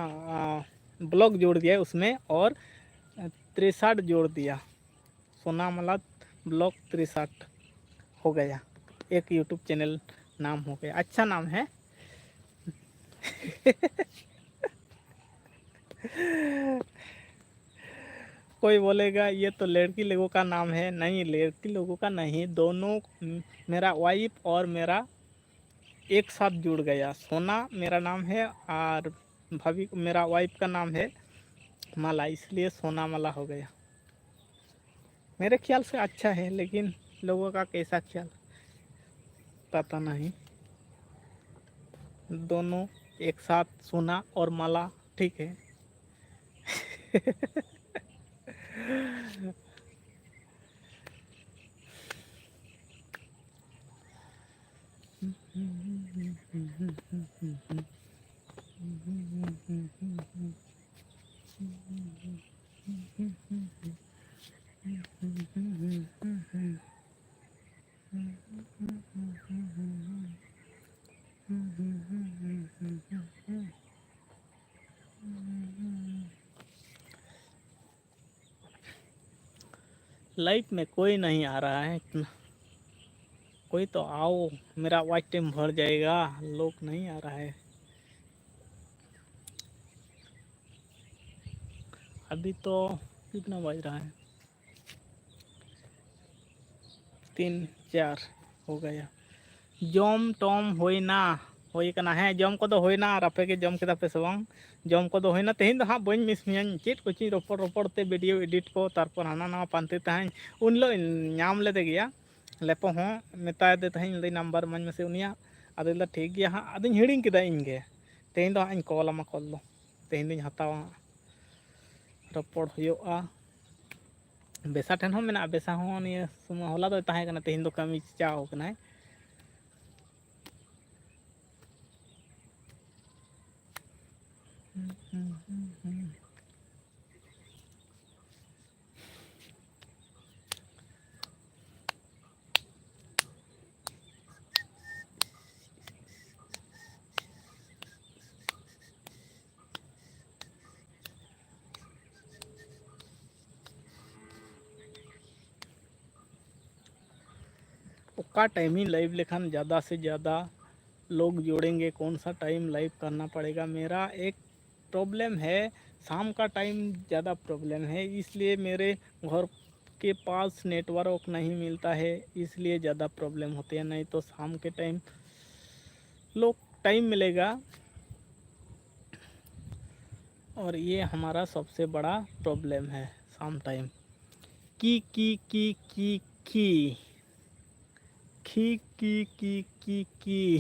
ब्लॉग जोड़ दिया उसमें, और त्रिसाठ जोड़ दिया, सोना माला ब्लॉग त्रिसाठ हो गया, एक यूट्यूब चैनल नाम हो गया, अच्छा नाम है। कोई बोलेगा ये तो लड़की लोगों का नाम है। नहीं, लड़की लोगों का नहीं, दोनों, मेरा वाइफ और मेरा एक साथ जुड़ गया। सोना मेरा नाम है और भाभी, मेरा वाइफ का नाम है माला, इसलिए सोना माला हो गया। मेरे ख्याल से अच्छा है, लेकिन लोगों का कैसा ख्याल पता नहीं। दोनों एक साथ सोना और माला ठीक है। लाइव में कोई नहीं आ रहा है इतना। कोई तो आओ, मेरा वॉच टाइम बढ़ जाएगा। लोग नहीं आ रहा है। अभी तो कितना बज रहा है? तीन चार हो गया। ᱡᱚᱢ ᱴᱚᱢ ᱦᱩᱭᱱᱟ? ᱦᱩᱭ ᱠᱟᱱᱟ᱾ ᱦᱮᱸ, ᱡᱚᱢ ᱠᱚᱫᱚ ᱦᱩᱭᱱᱟ᱾ ᱟᱨ ᱟᱯᱮ ᱜᱮ ᱡᱚᱢ ᱠᱮᱫᱟ ᱯᱮ ᱥᱮ ᱵᱟᱝ? ᱡᱚᱢ ᱠᱚᱫᱚ ᱦᱩᱭᱱᱟ᱾ ᱛᱮᱦᱮᱧ ᱫᱚ ᱦᱟᱸᱜ ᱵᱟᱹᱧ ᱢᱤᱥ ᱢᱮᱭᱟᱧ᱾ ᱪᱮᱫ ᱠᱚᱪᱚᱧ ᱨᱚᱯᱚᱲ ᱨᱚᱯᱚᱲ ᱛᱮ ᱵᱷᱤᱰᱤᱭᱳ ᱮᱰᱤᱴ ᱠᱚ, ᱛᱟᱨᱯᱚᱨ ᱦᱟᱱᱟ ᱱᱟᱣᱟ ᱯᱟᱱᱛᱮ ᱛᱟᱦᱮᱸᱧ᱾ ᱩᱱ ᱦᱤᱞᱳᱜ ᱤᱧ ᱧᱟᱢ ᱞᱮᱫᱮ ᱜᱮᱭᱟ ᱞᱮᱯᱚ ᱦᱚᱸ᱾ ᱢᱮᱛᱟᱭ ᱫᱮ ᱛᱟᱦᱮᱸᱧ, ᱞᱟᱹᱭ ᱱᱟᱢᱵᱟᱨ ᱤᱢᱟᱹᱧ ᱢᱮᱥᱮ ᱩᱱᱤᱭᱟᱜ᱾ ᱟᱫᱚᱭ ᱞᱟᱹᱭᱫᱟ ᱴᱷᱤᱠ ᱜᱮᱭᱟ ᱦᱟᱸᱜ᱾ ᱟᱫᱚᱧ ᱦᱤᱲᱤᱧ ᱠᱮᱫᱟ ᱤᱧ ᱜᱮ᱾ ᱛᱮᱦᱮᱧ ᱫᱚ ᱦᱟᱸᱜ ᱤᱧ ᱠᱚᱞ ᱟᱢᱟ, ᱠᱚᱞ ᱫᱚ ᱛᱮᱦᱮᱧ ᱫᱚᱧ ᱦᱟᱛᱟᱣᱟ ᱦᱟᱸᱜ᱾ ᱨᱚᱯᱚᱲ ᱦᱩᱭᱩᱜᱼᱟ᱾ ᱵᱮᱥᱟ ᱴᱷᱮᱱ ᱦᱚᱸ ᱢᱮᱱᱟᱜᱼᱟ᱾ ᱵᱮᱥᱟ ᱦᱚᱸ ᱱᱤᱭᱟᱹ ᱥᱚᱢᱚᱭ, ᱦᱚᱞᱟ ᱫᱚᱭ ᱛᱟᱦᱮᱸ ᱠᱟᱱᱟ, ᱛᱮᱦᱮᱧ ᱫᱚ ᱠᱟᱹᱢᱤ ᱪᱟᱣ ᱠᱟᱱᱟᱭ᱾ ᱚᱠᱟ ᱴᱟᱭᱤᱢᱤᱧ ᱞᱟᱭᱤᱵᱷ ᱞᱮᱠᱷᱟᱱ ज़्यादा से ज़्यादा लोग जुड़ेंगे, कौन सा टाइम लाइव करना पड़ेगा? मेरा एक प्रॉब्लम है, शाम का टाइम ज़्यादा प्रॉब्लम है, इसलिए मेरे घर के पास नेटवर्क नहीं मिलता है, इसलिए ज़्यादा प्रॉब्लम होती है। नहीं तो शाम के टाइम लोग टाइम मिलेगा। और ये हमारा सबसे बड़ा प्रॉब्लम है, शाम टाइम। की की की की की की की की की की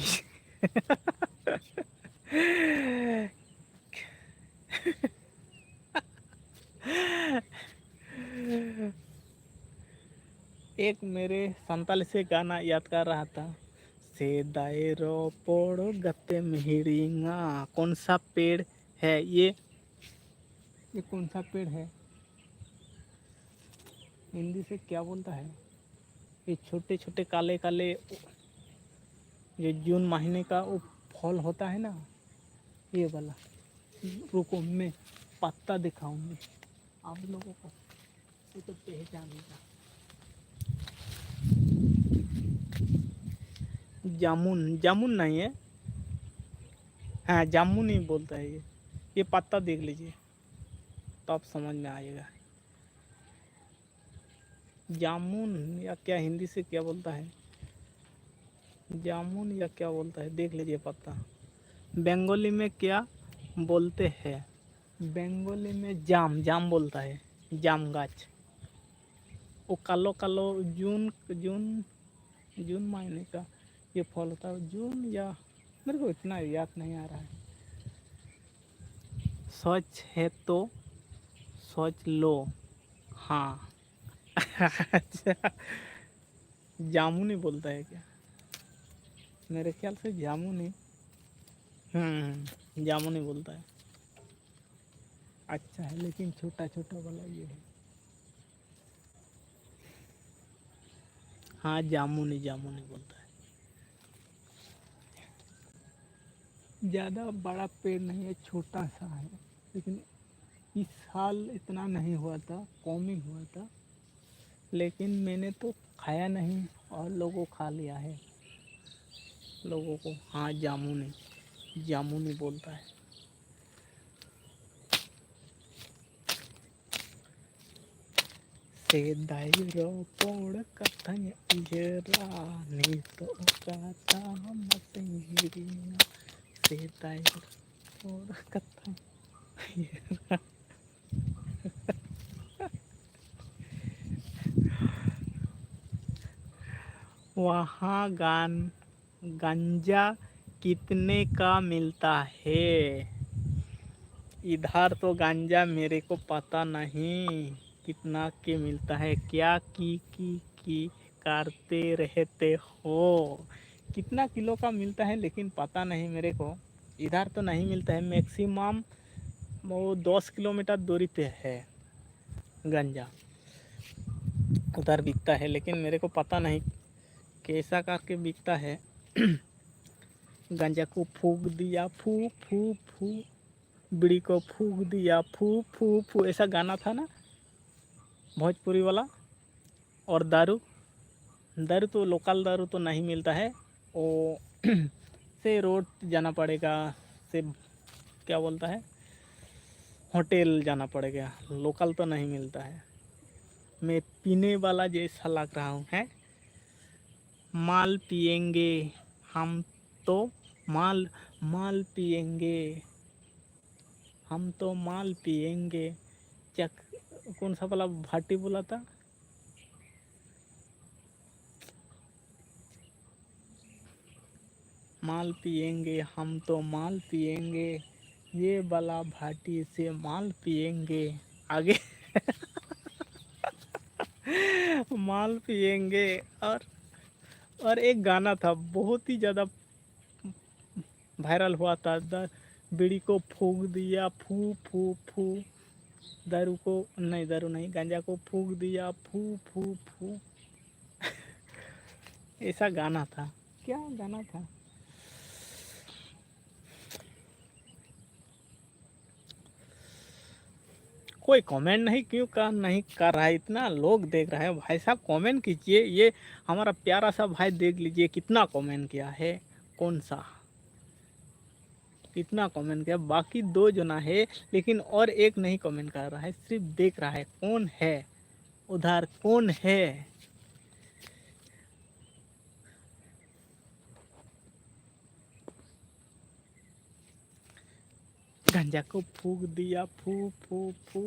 एक मेरे संताली से गाना याद कर रहा था। ᱥᱮᱫᱟᱭ ᱨᱚᱯᱚᱲ ᱜᱟᱛᱮᱢ ᱦᱤᱲᱤᱧᱟ, कौन सा पेड़ है ये? ये कौन सा पेड़ है? हिंदी से क्या बोलता है, ये छोटे छोटे काले काले, जो जून महीने का वो फल होता है ना, ये वाला। रुको, मैं पत्ता दिखाऊंगी आप लोगों को, ये तो पहचानेगा। जामुन, जामुन नहीं है, हाँ, जामुन ही बोलता है ये। ये पत्ता देख लीजिए, तो आप समझ में आएगा। जामुन या क्या, हिंदी से क्या बोलता है, जामुन या क्या बोलता है, देख लीजिए पत्ता। बंगाली में क्या बोलते हैं? बंगाली में जाम, जाम बोलता है, जाम गाछ। वो कालो कालो जून, जून, जून महीने का ये फल होता है, जून या, मेरे को इतना याद नहीं आ रहा है। सच है तो सोच लो। हाँ। अच्छा, जामुन ही बोलता है क्या? मेरे ख्याल से जामुन ही। हम्म, जामुन ही बोलता है। अच्छा है, लेकिन छोटा छोटा वाला ये है। हाँ, जामुन ही, जामुन ही बोलता है। ज़्यादा बड़ा पेड़ नहीं है, छोटा सा है, लेकिन इस साल इतना नहीं हुआ था, कम ही हुआ था, लेकिन मैंने तो खाया नहीं और लोगों खा लिया है, लोगों को। हाँ, जामुन ही, जामुन ही बोलता है। ᱥᱮᱫᱟᱭ ᱨᱚᱯᱚᱲ ᱠᱟᱛᱷᱟᱧ ᱩᱭᱦᱟᱹᱨᱟ, ᱱᱤᱛᱚᱜ ᱚᱠᱟ ᱛᱟᱢ ᱢᱟᱥᱮᱧ ᱦᱤᱲᱤᱧᱟ᱾ ᱥᱮᱫᱟᱭ ᱨᱚᱯᱚᱲ ᱠᱟᱛᱷᱟᱧ ᱩᱭᱦᱟᱹᱨᱟ᱾ वहाँ गान गांजा कितने का मिलता है? इधर तो गांजा मेरे को पता नहीं कितना के मिलता है। क्या की की की करते रहते हो? कितना किलो का मिलता है, लेकिन पता नहीं मेरे को। इधर तो नहीं मिलता है, मैक्सिमम वो दस किलोमीटर दूरी पे है गांजा। उधर बिकता है, लेकिन मेरे को पता नहीं कैसा करके बिकता है। गांजा को फूक दिया फू फू फू, बीड़ी को फूक दिया फू फू फू, ऐसा गाना था ना भोजपुरी वाला। और दारू, दारू तो लोकल दारू तो नहीं मिलता है, वो से रोड जाना पड़ेगा, से क्या बोलता है, होटल जाना पड़ेगा, लोकल तो नहीं मिलता है। मैं पीने वाला जैसा लग रहा हूँ, है। माल पिएंगे हम तो, माल, माल पिएंगे हम तो, माल पिएंगे। चक, कौन सा वाला भाटी बोला था? माल पिएंगे हम तो, माल पिएंगे, ये वाला भाटी से माल पिएंगे। आगे माल पिएंगे। और और एक गाना था बहुत ही ज़्यादा वायरल हुआ था, द बीड़ी को फूक दिया फू फू फू, दारू को नहीं, दारू नहीं, गांजा को फूक दिया फू फू फू। ऐसा गाना था, क्या गाना था? कोई कमेंट नहीं क्यों कर नहीं कर रहा है? इतना लोग देख रहा है भाई साहब, कमेंट कीजिए। ये हमारा प्यारा सा भाई देख लीजिए कितना कमेंट किया है, कौन सा, कितना कमेंट किया। बाकी दो जना है, लेकिन और एक नहीं कमेंट कर रहा है, सिर्फ देख रहा है। कौन है उधर, कौन है? गांजा को फूक दिया फू फू फू।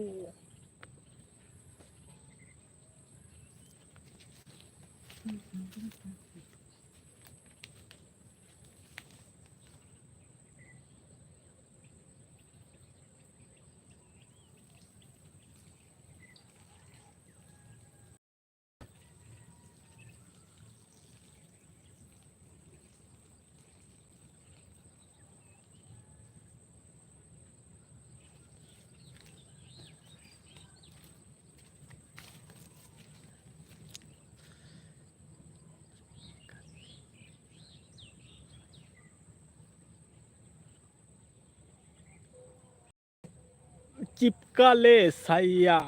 चिपका ले सैया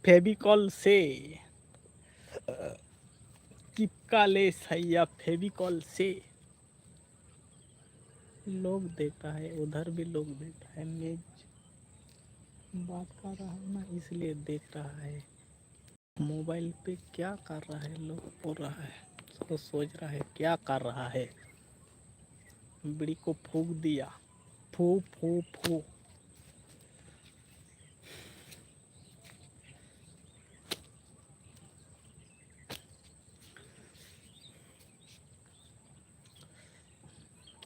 फेविकॉल से, चिपका ले सैया फेविकॉल से। लोग देख रहा है, उधर भी लोग देख रहा है, मेज बात कर रहा है ना, इसलिए देख रहा है। मोबाइल पे क्या कर रहा है लोग, बोल रहा है, तो सोच रहा है क्या कर रहा है। बीड़ी को फूक दिया, फू फू फू।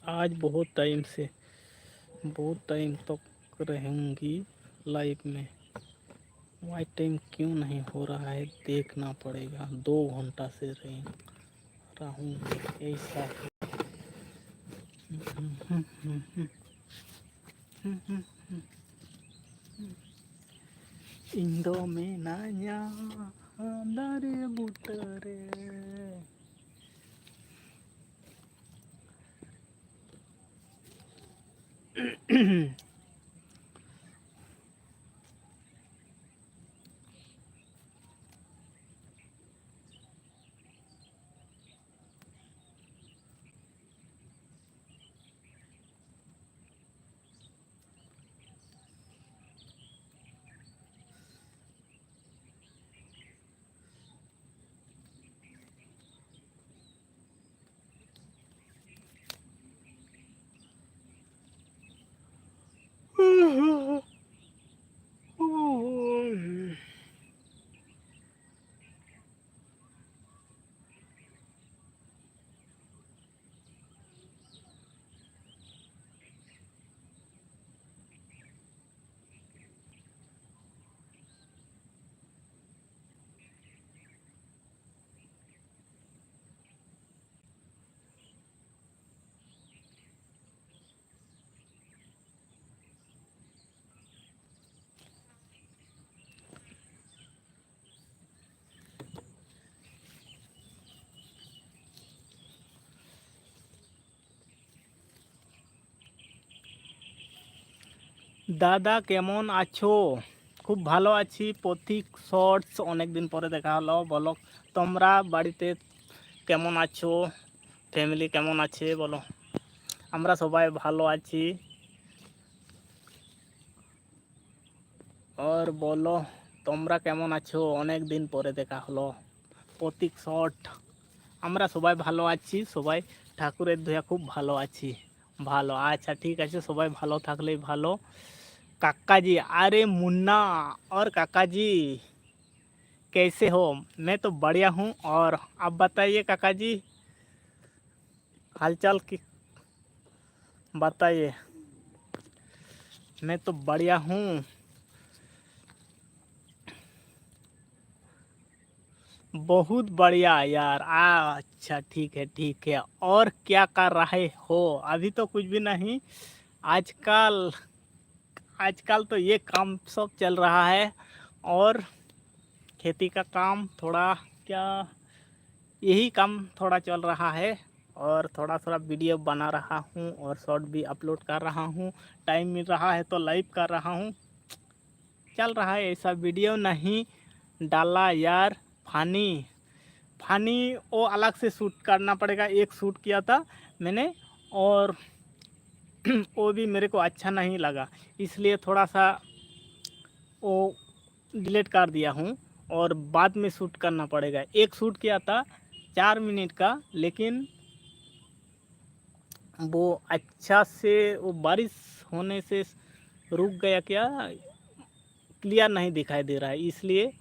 आज बहुत टाइम से, बहुत टाइम तक रहूँगी लाइव में। वाइट टाइम क्यों नहीं हो रहा है, देखना पड़ेगा। दो घंटा से रही रहूँगी ऐसा। ᱤᱧ ᱫᱚ ᱢᱮᱱᱟᱧᱟ ᱫᱟᱨᱮ ᱵᱩᱴᱟᱹ ᱨᱮ᱾ দাদা কেমন আছো? খুব ভালো আছি। প্রতীক শর্টস, অনেক দিন পরে দেখা হলো। বলো, তোমরা বাড়িতে কেমন আছো? ফ্যামিলি কেমন আছে বলো? আমরা সবাই ভালো আছি। আর বলো, তোমরা কেমন আছো? অনেক দিন পরে দেখা হলো। প্রতীক শর্ট, আমরা সবাই ভালো আছি, সবাই ঠাকুরের দয়া খুব ভালো আছি। ভালো, আচ্ছা, ঠিক আছে, সবাই ভালো থাকলেই ভালো। काका जी, अरे मुन्ना और काका जी, कैसे हो? मैं तो बढ़िया हूँ। और आप बताइए काका जी, हालचाल की बताइए। मैं तो बढ़िया हूँ। बहुत बढ़िया यार। आ, अच्छा, ठीक है, ठीक है। और क्या कर रहे हो? अभी तो कुछ भी नहीं। आजकल, आजकल तो ये काम सब चल रहा है और खेती का काम थोड़ा, क्या, यही काम थोड़ा चल रहा है और थोड़ा थोड़ा वीडियो बना रहा हूँ और शॉर्ट भी अपलोड कर रहा हूँ। टाइम मिल रहा है तो लाइव कर रहा हूँ। चल रहा है ऐसा, वीडियो नहीं डाला यार। फनी, फनी वो अलग से शूट करना पड़ेगा। एक शूट किया था मैंने और वो भी मेरे को अच्छा नहीं लगा, इसलिए थोड़ा सा वो डिलीट कर दिया हूँ और बाद में शूट करना पड़ेगा। एक शूट किया था चार मिनट का, लेकिन वो अच्छा से, वो बारिश होने से रुक गया क्या, क्लियर नहीं दिखाई दे रहा है, इसलिए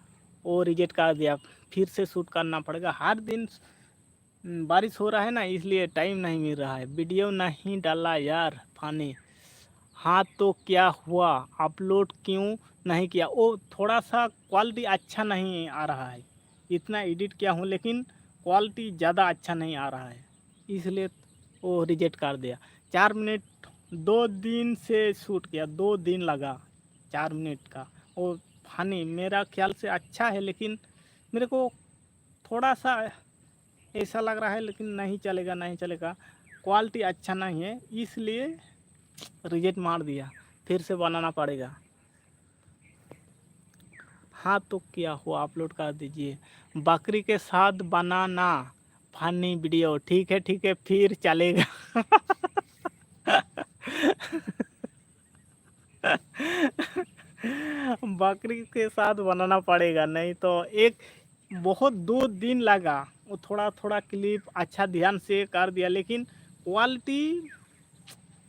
वो रिजेक्ट कर दिया। फिर से शूट करना पड़ेगा। हर दिन बारिश हो रहा है ना, इसलिए टाइम नहीं मिल रहा है। वीडियो नहीं डाला यार, फनी। हाँ, तो क्या हुआ, अपलोड क्यों नहीं किया? वो थोड़ा सा क्वालिटी अच्छा नहीं आ रहा है। इतना एडिट किया हूँ, लेकिन क्वालिटी ज़्यादा अच्छा नहीं आ रहा है, इसलिए वो रिजेक्ट कर दिया। चार मिनट, दो दिन से शूट किया, दो दिन लगा चार मिनट का। वो फनी मेरा ख्याल से अच्छा है, लेकिन मेरे को थोड़ा सा ऐसा लग रहा है, लेकिन नहीं चलेगा, नहीं चलेगा, क्वालिटी अच्छा नहीं है, इसलिए रिजेक्ट मार दिया। फिर से बनाना पड़ेगा। हाँ, तो क्या हुआ, अपलोड कर दीजिए। बकरी के साथ बनाना फनी वीडियो। ठीक है, ठीक है, फिर चलेगा। बकरी के साथ बनाना पड़ेगा, नहीं तो एक बहुत दो दिन लगा, वो थोड़ा थोड़ा क्लिप अच्छा ध्यान से कर दिया, लेकिन क्वालिटी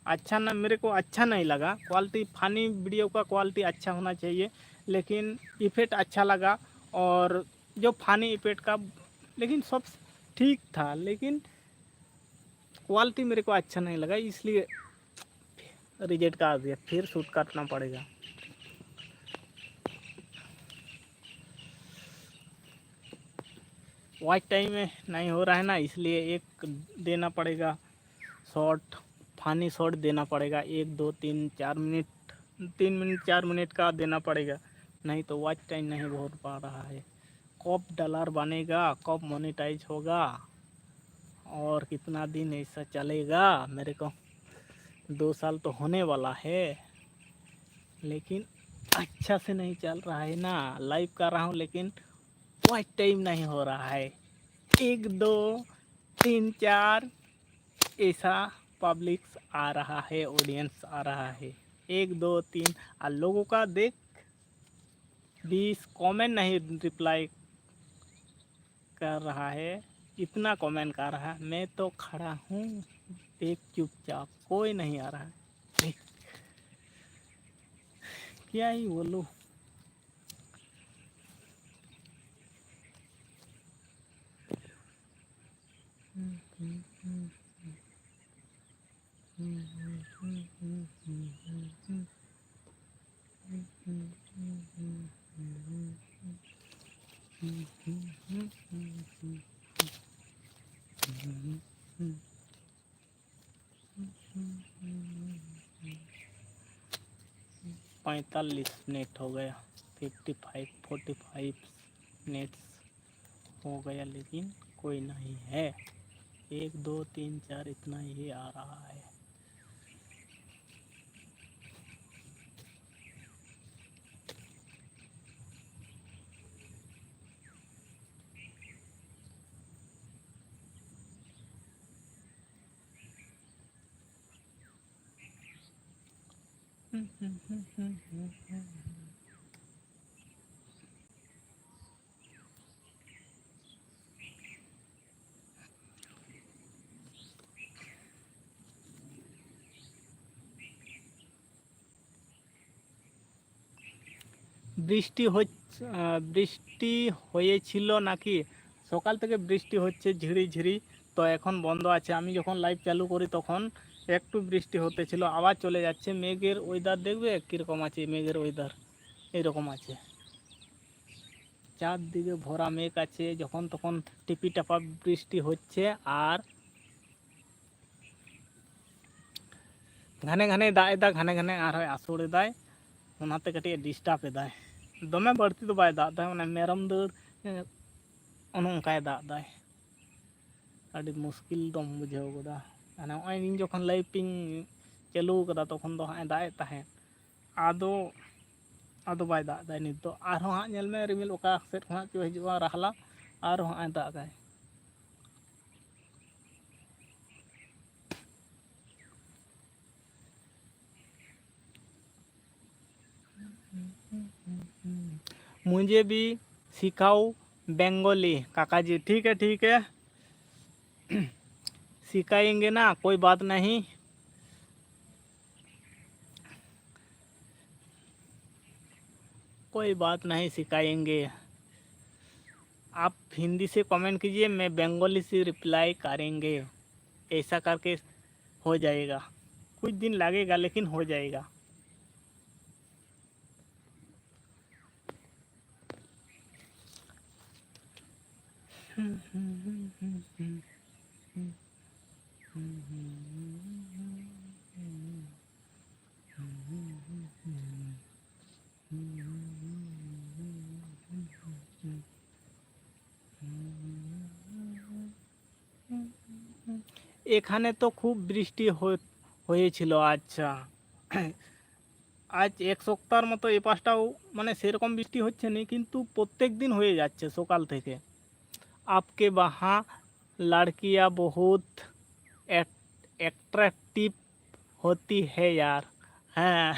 अच्छा ना, मेरे को अच्छा नहीं लगा। क्वालिटी, फनी वीडियो का क्वालिटी अच्छा होना चाहिए, लेकिन इफेक्ट अच्छा लगा। और जो फनी इफेक्ट का, लेकिन सब ठीक था, लेकिन क्वालिटी मेरे को अच्छा नहीं लगा, इसलिए रिजेक्ट कर दिया। फिर शूट करना पड़ेगा। वॉच टाइम में नहीं हो रहा है ना, इसलिए एक देना पड़ेगा शॉर्ट, फनी शॉर्ट देना पड़ेगा, एक, दो, तीन, चार मिनट, तीन मिनट, चार मिनट का देना पड़ेगा, नहीं तो वॉच टाइम नहीं हो पा रहा है। कब डॉलर बनेगा, कब मोनेटाइज होगा, और कितना दिन ऐसा चलेगा? मेरे को दो साल तो होने वाला है, लेकिन अच्छा से नहीं चल रहा है ना। लाइव कर रहा हूँ, लेकिन वॉच टाइम नहीं हो रहा है। एक, दो, तीन, चार, ऐसा पब्लिक्स आ रहा है, ऑडियंस आ रहा है। एक, दो, तीन, और लोगों का देख, बीस कमेंट नहीं रिप्लाई कर रहा है, इतना कमेंट कर रहा है। मैं तो खड़ा हूँ देख चुपचाप, कोई नहीं आ रहा है। देख, क्या ही बोलूँ। पैंतालीस मिनट हो गया, fifty five, forty five minutes हो गया, लेकिन कोई नहीं है। एक, दो, तीन, चार, इतना ही आ रहा है। বৃষ্টি হচ্ছে, আহ, বৃষ্টি হয়েছিল নাকি? সকাল থেকে বৃষ্টি হচ্ছে ঝিরি ঝিরি, তো এখন বন্ধ আছে। আমি যখন লাইভ চালু করি তখন একটু বৃষ্টি হতে ছিল, আবার চলে যাচ্ছে। মেঘের ওয়েদার দেখবে কীরকম আছে, মেঘের ওয়েদার এইরকম আছে, চারদিকে ভরা মেঘ আছে, যখন তখন টিপি টাপা বৃষ্টি হচ্ছে। আর ᱜᱷᱟᱱᱮ ᱜᱷᱟᱱᱮ ᱫᱟᱜ ᱮᱫᱟ, ᱜᱷᱟᱱᱮ ᱜᱷᱟᱱᱮ ᱟᱨᱦᱚᱸᱭ ᱟᱥᱚᱲ ᱮᱫᱟᱭ, ᱚᱱᱟᱛᱮ ᱠᱟᱹᱴᱤᱡ ᱮ ᱰᱤᱥᱴᱟᱵᱽ ᱮᱫᱟᱭ᱾ ᱫᱚᱢᱮ ᱵᱟᱹᱲᱛᱤ ᱫᱚ ᱵᱟᱭ ᱫᱟᱜ ᱮᱫᱟ, ᱢᱟᱱᱮ ᱢᱮᱨᱚᱢ ᱫᱟᱹᱲ, ᱮ, ᱚᱱᱮ ᱚᱱᱠᱟᱭ ᱫᱟᱜ ᱮᱫᱟᱭ᱾ ᱟᱹᱰᱤ ᱢᱩᱥᱠᱤᱞ ᱫᱚᱢ ᱵᱩᱡᱷᱟᱹᱣ ᱜᱚᱫᱟ᱾ ᱢᱟᱱᱮ ᱱᱚᱜᱼᱚᱭ ᱤᱧ ᱡᱚᱠᱷᱚᱱ ᱞᱟᱭᱤᱵᱷ ᱤᱧ ᱪᱟᱹᱞᱩ ᱟᱠᱟᱫᱟ, ᱛᱚᱠᱷᱚᱱ ᱫᱚ ᱦᱟᱸᱜ ᱮ ᱫᱟᱜ ᱮᱫ ᱛᱟᱦᱮᱸᱫ, ᱟᱫᱚ, ᱟᱫᱚ ᱵᱟᱭ ᱫᱟᱜ ᱮᱫᱟ ᱱᱤᱛ ᱫᱚ᱾ ᱟᱨᱦᱚᱸ ᱦᱟᱸᱜ ᱧᱮᱞ ᱢᱮ, ᱨᱤᱢᱤᱞ ᱚᱠᱟ ᱥᱮᱫ ᱠᱷᱚᱱᱟᱜ ᱪᱚ ᱦᱤᱡᱩᱜᱼᱟ ᱨᱟᱦᱞᱟ, ᱟᱨᱦᱚᱸ ᱦᱟᱸᱜ ᱮ ᱫᱟᱜᱟᱭ᱾ मुझे भी सिखाओ बंगाली काका जी। ठीक है, ठीक है, सिखाएंगे ना, कोई बात नहीं, कोई बात नहीं, सिखाएंगे। आप हिंदी से कमेंट कीजिए, मैं बंगाली से रिप्लाई करेंगे। ऐसा करके हो जाएगा, कुछ दिन लगेगा लेकिन हो जाएगा। এখানে তো খুব বৃষ্টি হয়ে-, হয়েছিল। আচ্ছা, আজ এক সপ্তাহর মতো এ পাশটাও মানে সেরকম বৃষ্টি হচ্ছে না, কিন্তু প্রত্যেক দিন হয়ে যাচ্ছে সকাল থেকে। आपके वहाँ लड़कियाँ बहुत अट्रैक्टिव होती है यार। हाँ।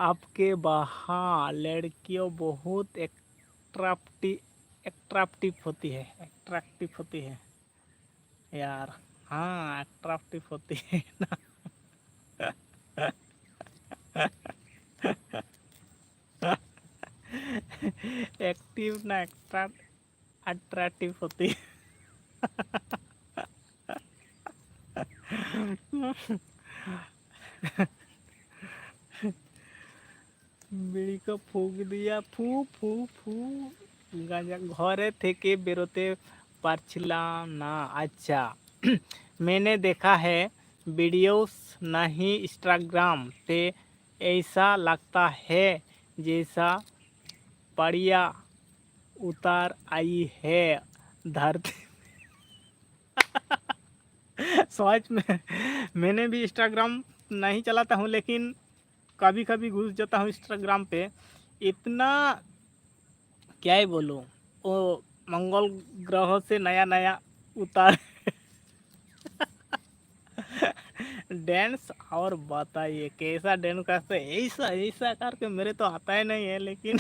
आपके वहाँ लड़कियों बहुत अट्रैक्टिव, अट्रैक्टिव होती है, अट्रैक्टिव होती है यार। हाँ, अट्रैक्टिव होती है ना। एक्टिव ना, अट्रैक्टिव होती है। বিড়ি কো ফুঁক দিয়া ফু ফু ফু। গাঁজা। ঘরে থেকে বেরোতে পারছিলাম না। আচ্ছা। मैंने देखा है वीडियोस नहीं इंस्टाग्राम पे, ऐसा लगता है जैसा पड़िया उतर आई है धरती। सच में, मैंने भी इंस्टाग्राम नहीं चलाता हूँ, लेकिन कभी कभी घुस जाता हूँ इंस्टाग्राम पे। इतना क्या ही बोलूँ, वो मंगल ग्रह से नया नया उतार। डांस। और बताइए कैसा डांस करते हैं? ऐसा ऐसा करके मेरे तो आता ही नहीं है, लेकिन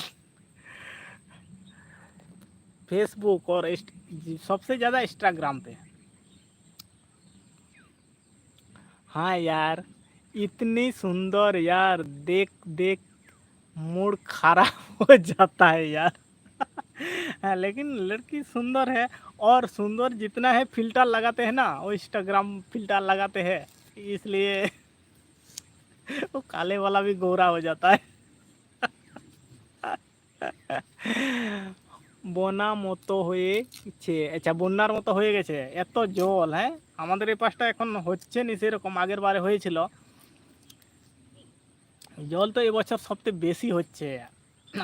फेसबुक और इस्ट-, सबसे ज़्यादा इंस्टाग्राम पे। हाँ यार, इतनी सुंदर यार, देख देख मूड खराब हो जाता है यार। हाँ, लेकिन लड़की सुंदर है, और सुंदर जितना है फिल्टर लगाते हैं ना, वो इंस्टाग्राम फिल्टर लगाते हैं, इसलिए वो काले वाला भी गोरा हो जाता है। বনা মতো হয়ে গেছে। আচ্ছা, বন্যার মতো হয়ে গেছে, এত জল। হ্যাঁ, আমাদের এই পাশটা এখন হচ্ছে নি সেরকম, আগের বারে হয়েছিল। জল তো এবছর সবচেয়ে বেশি হচ্ছে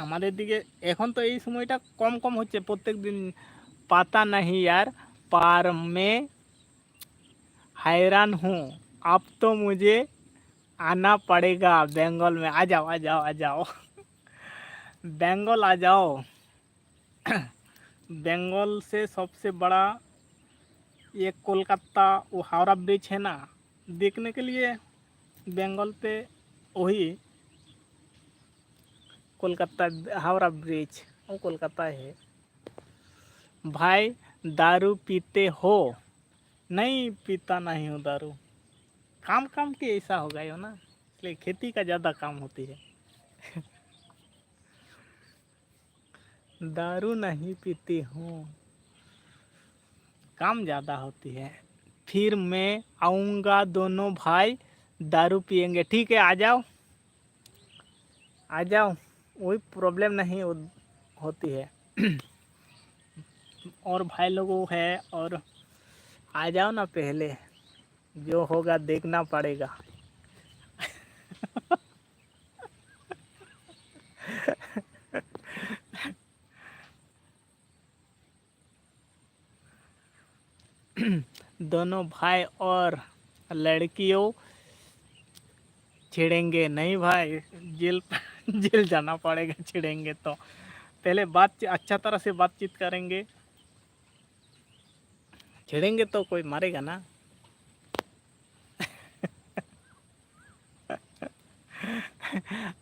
আমাদের দিকে। এখন তো এই সময়টা কম কম হচ্ছে প্রত্যেক দিন। पता नहीं यार, पर मैं हैरान हूँ। अब तो मुझे आना पड़ेगा बंगाल में। आ जाओ, आ जाओ, आ जाओ। बंगाल आ जाओ। बंगाल से सबसे बड़ा ये कोलकाता, वो हावड़ा ब्रिज है ना, देखने के लिए बंगाल पे वही कोलकाता, हावड़ा ब्रिज, वो कोलकाता है। भाई, दारू पीते हो? नहीं, पीता नहीं हूँ दारू। काम काम के ऐसा हो गया हो ना, इसलिए खेती का ज़्यादा काम होती है। दारू नहीं पीती हूँ, काम ज़्यादा होती है। फिर मैं आऊँगा, दोनों भाई दारू पियेंगे। ठीक है, आ जाओ, आ जाओ, कोई प्रॉब्लम नहीं हो-, होती है। और भाई लोगों है, और आ जाओ ना पहले, जो होगा देखना पड़ेगा। दोनों भाई और लड़कियों छिड़ेंगे नहीं भाई, जेल, जेल जाना पड़ेगा छिड़ेंगे तो। पहले बात, अच्छा तरह से बातचीत करेंगे। छिड़ेंगे तो कोई मारेगा ना।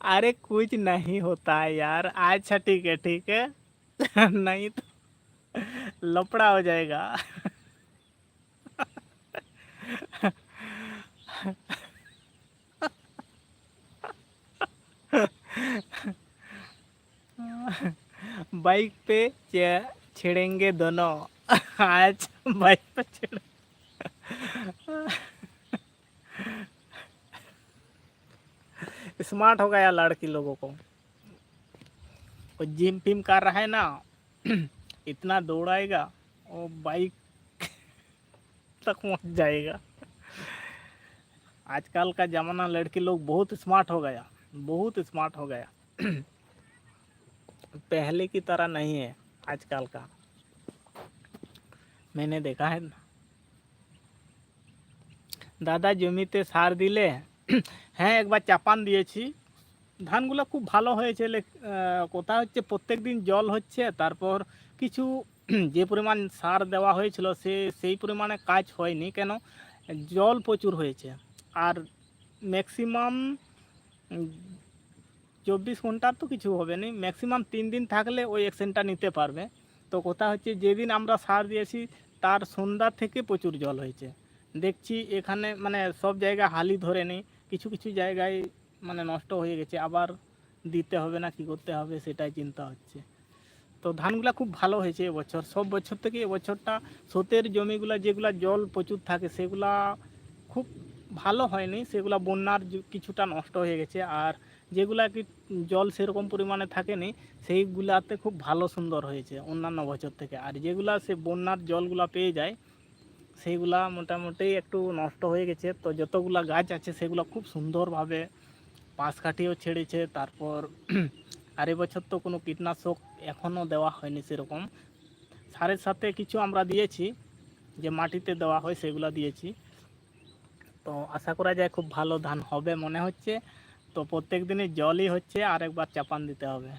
अरे कुछ नहीं होता है यार। अच्छा ठीक है, ठीक है। नहीं तो लफड़ा हो जाएगा। बाइक पे चे-, छिड़ेंगे दोनों। आज बाइक पे छिड़े। स्मार्ट हो गया लड़की लोगों को। वो जिम फिम कर रहा है ना, इतना दौड़ाएगा, वो बाइक तक पहुंच जाएगा। आजकल का ज़माना, लड़के लोग बहुत स्मार्ट हो गया, बहुत स्मार्ट हो गया। पहले की तरह नहीं है आजकल का, मैंने देखा है ना। দাদা জমিতে সার দিলে? হ্যাঁ, একবার চাপান দিয়েছি। ধানগুলো খুব ভালো হয়েছে, লে-, আহ, কথা হচ্ছে প্রত্যেক দিন জল হচ্ছে, তারপর কিছু যে পরিমাণ সার দেওয়া হয়েছিল সে সেই পরিমাণে কাজ হয়নি। কেন? জল প্রচুর হয়েছে। আর ম্যাক্সিমাম চব্বিশ ঘন্টার তো কিছু হবে না, ম্যাক্সিমাম তিন দিন থাকলে ওই অ্যাকশনটা নিতে পারবে। তো কথা হচ্ছে, যেদিন আমরা সার দিয়েছি, তার সন্ধ্যা থেকে প্রচুর জল হয়েছে। দেখছি এখানে মানে সব জায়গা হালি ধরে নেই, কিছু কিছু জায়গায় মানে নষ্ট হয়ে গেছে, আবার দিতে হবে না কি করতে হবে সেটাই চিন্তা হচ্ছে। তো ধানগুলা খুব ভালো হয়েছে এবছর, সব বছর থেকে এবছরটা সোতের জমিগুলা যেগুলা জল প্রচুর থাকে সেগুলা খুব ভালো হয়নি, সেগুলা বন্যার যে-, কিছুটা নষ্ট হয়ে গেছে। আর যেগুলা কি জল সেরকম পরিমাণে থাকেনি, সেইগুলাতে খুব ভালো সুন্দর হয়েছে অন্যান্য বছর থেকে। আর যেগুলা সে বন্যার জলগুলা পেয়ে যায়, সেইগুলা মোটামুটি একটু নষ্ট হয়ে গেছে। তো যতগুলা গাছ আছে সেগুলা খুব সুন্দরভাবে পাশ কাটিয়েও ছেড়েছে। তারপর আর এবছর তো কোনো কীটনাশক এখনও দেওয়া হয়নি সেরকম। সারের সাথে কিছু আমরা দিয়েছি, যে মাটিতে দেওয়া হয় সেগুলা দিয়েছি। তো আশা করা যায় খুব ভালো ধান হবে মনে হচ্ছে। তো প্রত্যেক দিনই জলই হচ্ছে, আর একবার চাপান দিতে হবে।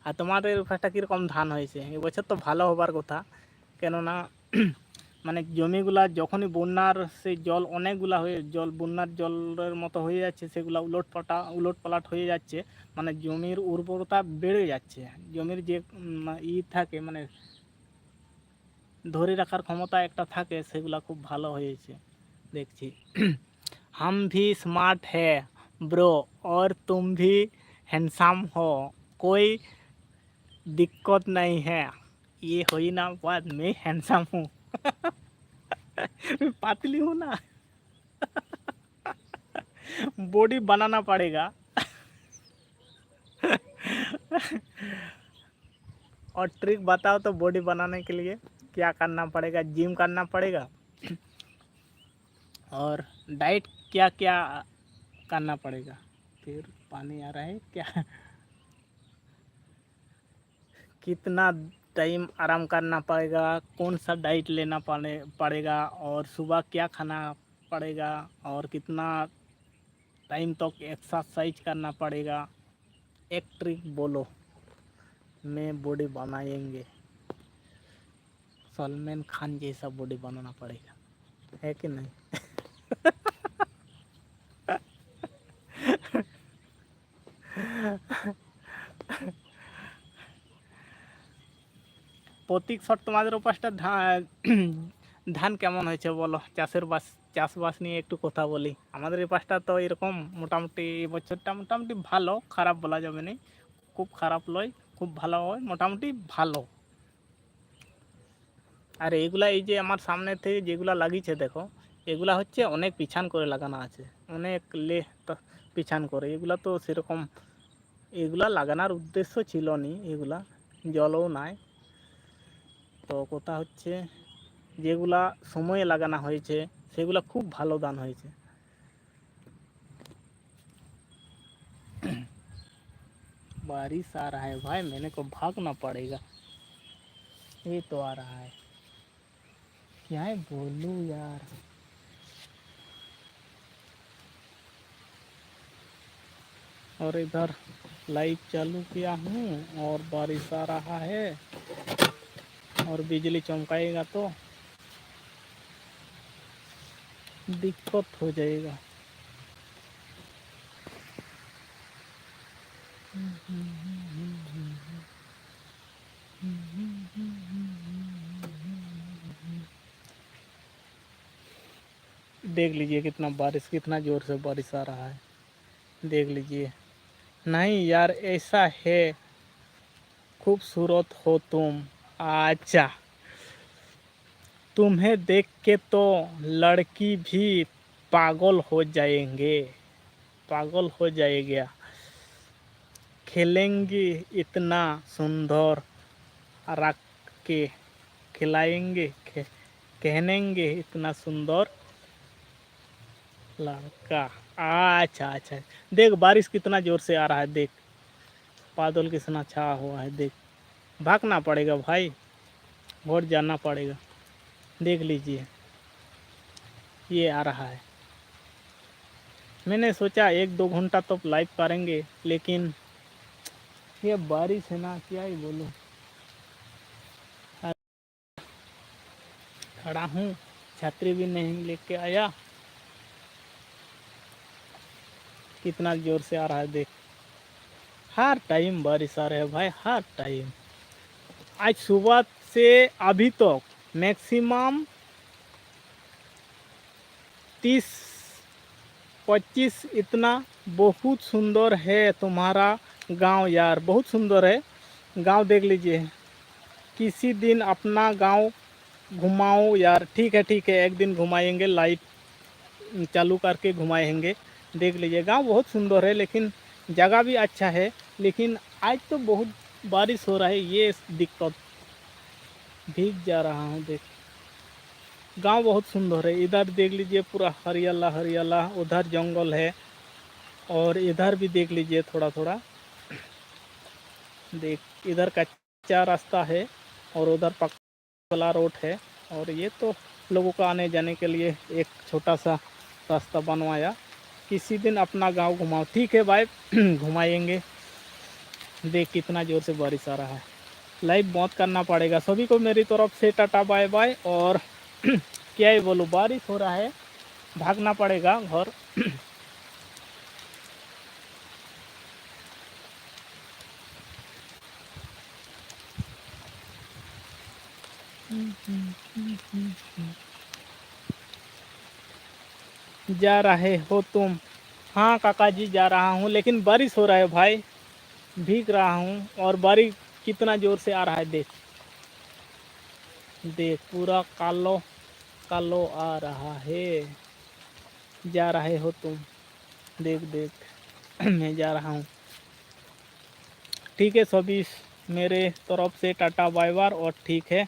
আর তোমাদের ওখানটা কীরকম ধান হয়েছে? এবছর তো ভালো হবার কথা, কেননা মানে জমিগুলা যখনই বন্যার সেই জল অনেকগুলা হয়ে, জল বন্যার জলের মতো হয়ে যাচ্ছে, সেগুলা উলট পাটা উলট পালাট হয়ে যাচ্ছে, মানে জমির উর্বরতা বেড়ে যাচ্ছে, জমির যে উম, ই থাকে মানে ধরে রাখার ক্ষমতা একটা থাকে, সেগুলা খুব ভালো হয়েছে দেখছি। हम भी स्मार्ट है ब्रो, और तुम भी हैंडसम हो, कोई दिक्कत नहीं है। ये हुई ना बात, मैं हैंडसम हूँ। मैं पतली हूँ ना। बॉडी बनाना पड़ेगा। और ट्रिक बताओ तो, बॉडी बनाने के लिए क्या करना पड़ेगा? जिम करना पड़ेगा। और डाइट क्या क्या करना पड़ेगा? फिर पानी आ रहा है क्या? कितना टाइम आराम करना पड़ेगा? कौन सा डाइट लेना पड़े पड़ेगा? और सुबह क्या खाना पड़ेगा? और कितना टाइम तक एक्सरसाइज करना पड़ेगा? एक ट्रिक बोलो, मैं बॉडी बनाएंगे। सलमान खान जैसा बॉडी बनाना पड़ेगा, है कि नहीं? ঠিক শর্ট তোমাদের ওপাশটা ধা-, ধান কেমন হয়েছে বলো? চাষের বাস, চাষবাস নিয়ে একটু কথা বলি। আমাদের এই পাশটা তো এরকম মোটামুটি এই বছরটা মোটামুটি ভালো, খারাপ বলা যাবে না, খুব খারাপ নয়, খুব ভালো হয়, মোটামুটি ভালো। আর এগুলা এই যে আমার সামনে থেকে যেগুলা লাগিয়েছে দেখো, এগুলা হচ্ছে অনেক পিছান করে লাগানো আছে, অনেক লে-, ত-, পিছান করে। এগুলা তো সেরকম, এগুলা লাগানোর উদ্দেশ্য ছিল নি, এগুলা জলও নাই। তো কথা হচ্ছে, যেগুলা সময়ে লাগানো হয়েছে, সেগুলা খুব ভালো ধান হয়েছে। बारिश आ रहा है भाई, मैंने को भागना पड़ेगा। ये तो आ रहा है, क्या है बोलूँ यार। और इधर लाइव चालू किया हूँ और बारिश आ रहा है, और बिजली चमकाएगा तो दिक्कत हो जाएगा। देख लीजिए कितना बारिश, कितना ज़ोर से बारिश आ रहा है, देख लीजिए। नहीं यार, ऐसा है, खूबसूरत हो तुम। अच्छा, तुम्हें देख के तो लड़की भी पागल हो जाएंगे, पागल हो जाएगा। खेलेंगे इतना सुंदर रख के, खिलाएंगे, खे-, कहनेंगे इतना सुंदर लड़का। अच्छा, अच्छा, देख बारिश कितना ज़ोर से आ रहा है, देख बादल कितना छाया हुआ है, देख भागना पड़ेगा भाई, घर जाना पड़ेगा। देख लीजिए, ये आ रहा है। मैंने सोचा एक दो घंटा तो लाइव करेंगे, लेकिन ये बारिश है ना, क्या ही बोलूँ। खड़ा हूँ, छतरी भी नहीं लेके आया। कितना ज़ोर से आ रहा है देख, हर टाइम बारिश आ रहा है भाई, हर टाइम। आज सुबह से अभी तक मैक्सिमम तीस पच्चीस, इतना बहुत सुंदर है तुम्हारा गांव यार, बहुत सुंदर है गांव। देख लीजिए, किसी दिन अपना गांव घुमाओ यार। ठीक है, ठीक है, एक दिन घुमाएंगे, लाइव चालू करके घुमाएंगे। देख लीजिए, गांव बहुत सुंदर है, लेकिन जगह भी अच्छा है, लेकिन आज तो बहुत बारिश हो रहा है, ये दिक्कत। भीग जा रहा हूँ। देख, गांव बहुत सुंदर है। इधर देख लीजिए, पूरा हरियाला हरियाला, उधर जंगल है, और इधर भी देख लीजिए थोड़ा थोड़ा। देख, इधर कच्चा रास्ता है और उधर पक्का वाला रोड है, और ये तो लोगों का आने जाने के लिए एक छोटा सा रास्ता बनवाया। किसी दिन अपना गांव घुमाओ। ठीक है भाई, घुमाएंगे। देख, कितना जोर से बारिश आ रहा है। लाइव मौत करना पड़ेगा। सभी को मेरी तरफ से टाटा बाय बाय। और क्या ही बोलूँ, बारिश हो रहा है, भागना पड़ेगा घर। जा रहे हो तुम? हाँ काका जी, जा रहा हूँ, लेकिन बारिश हो रहा है भाई, भीग रहा हूँ। और बारिश कितना जोर से आ रहा है, देख, देख, पूरा कालो कालो आ रहा है। जा रहे हो तुम? देख देख, मैं जा रहा हूँ। ठीक है सभी, मेरे तरफ से टाटा बाय बाय। और ठीक है,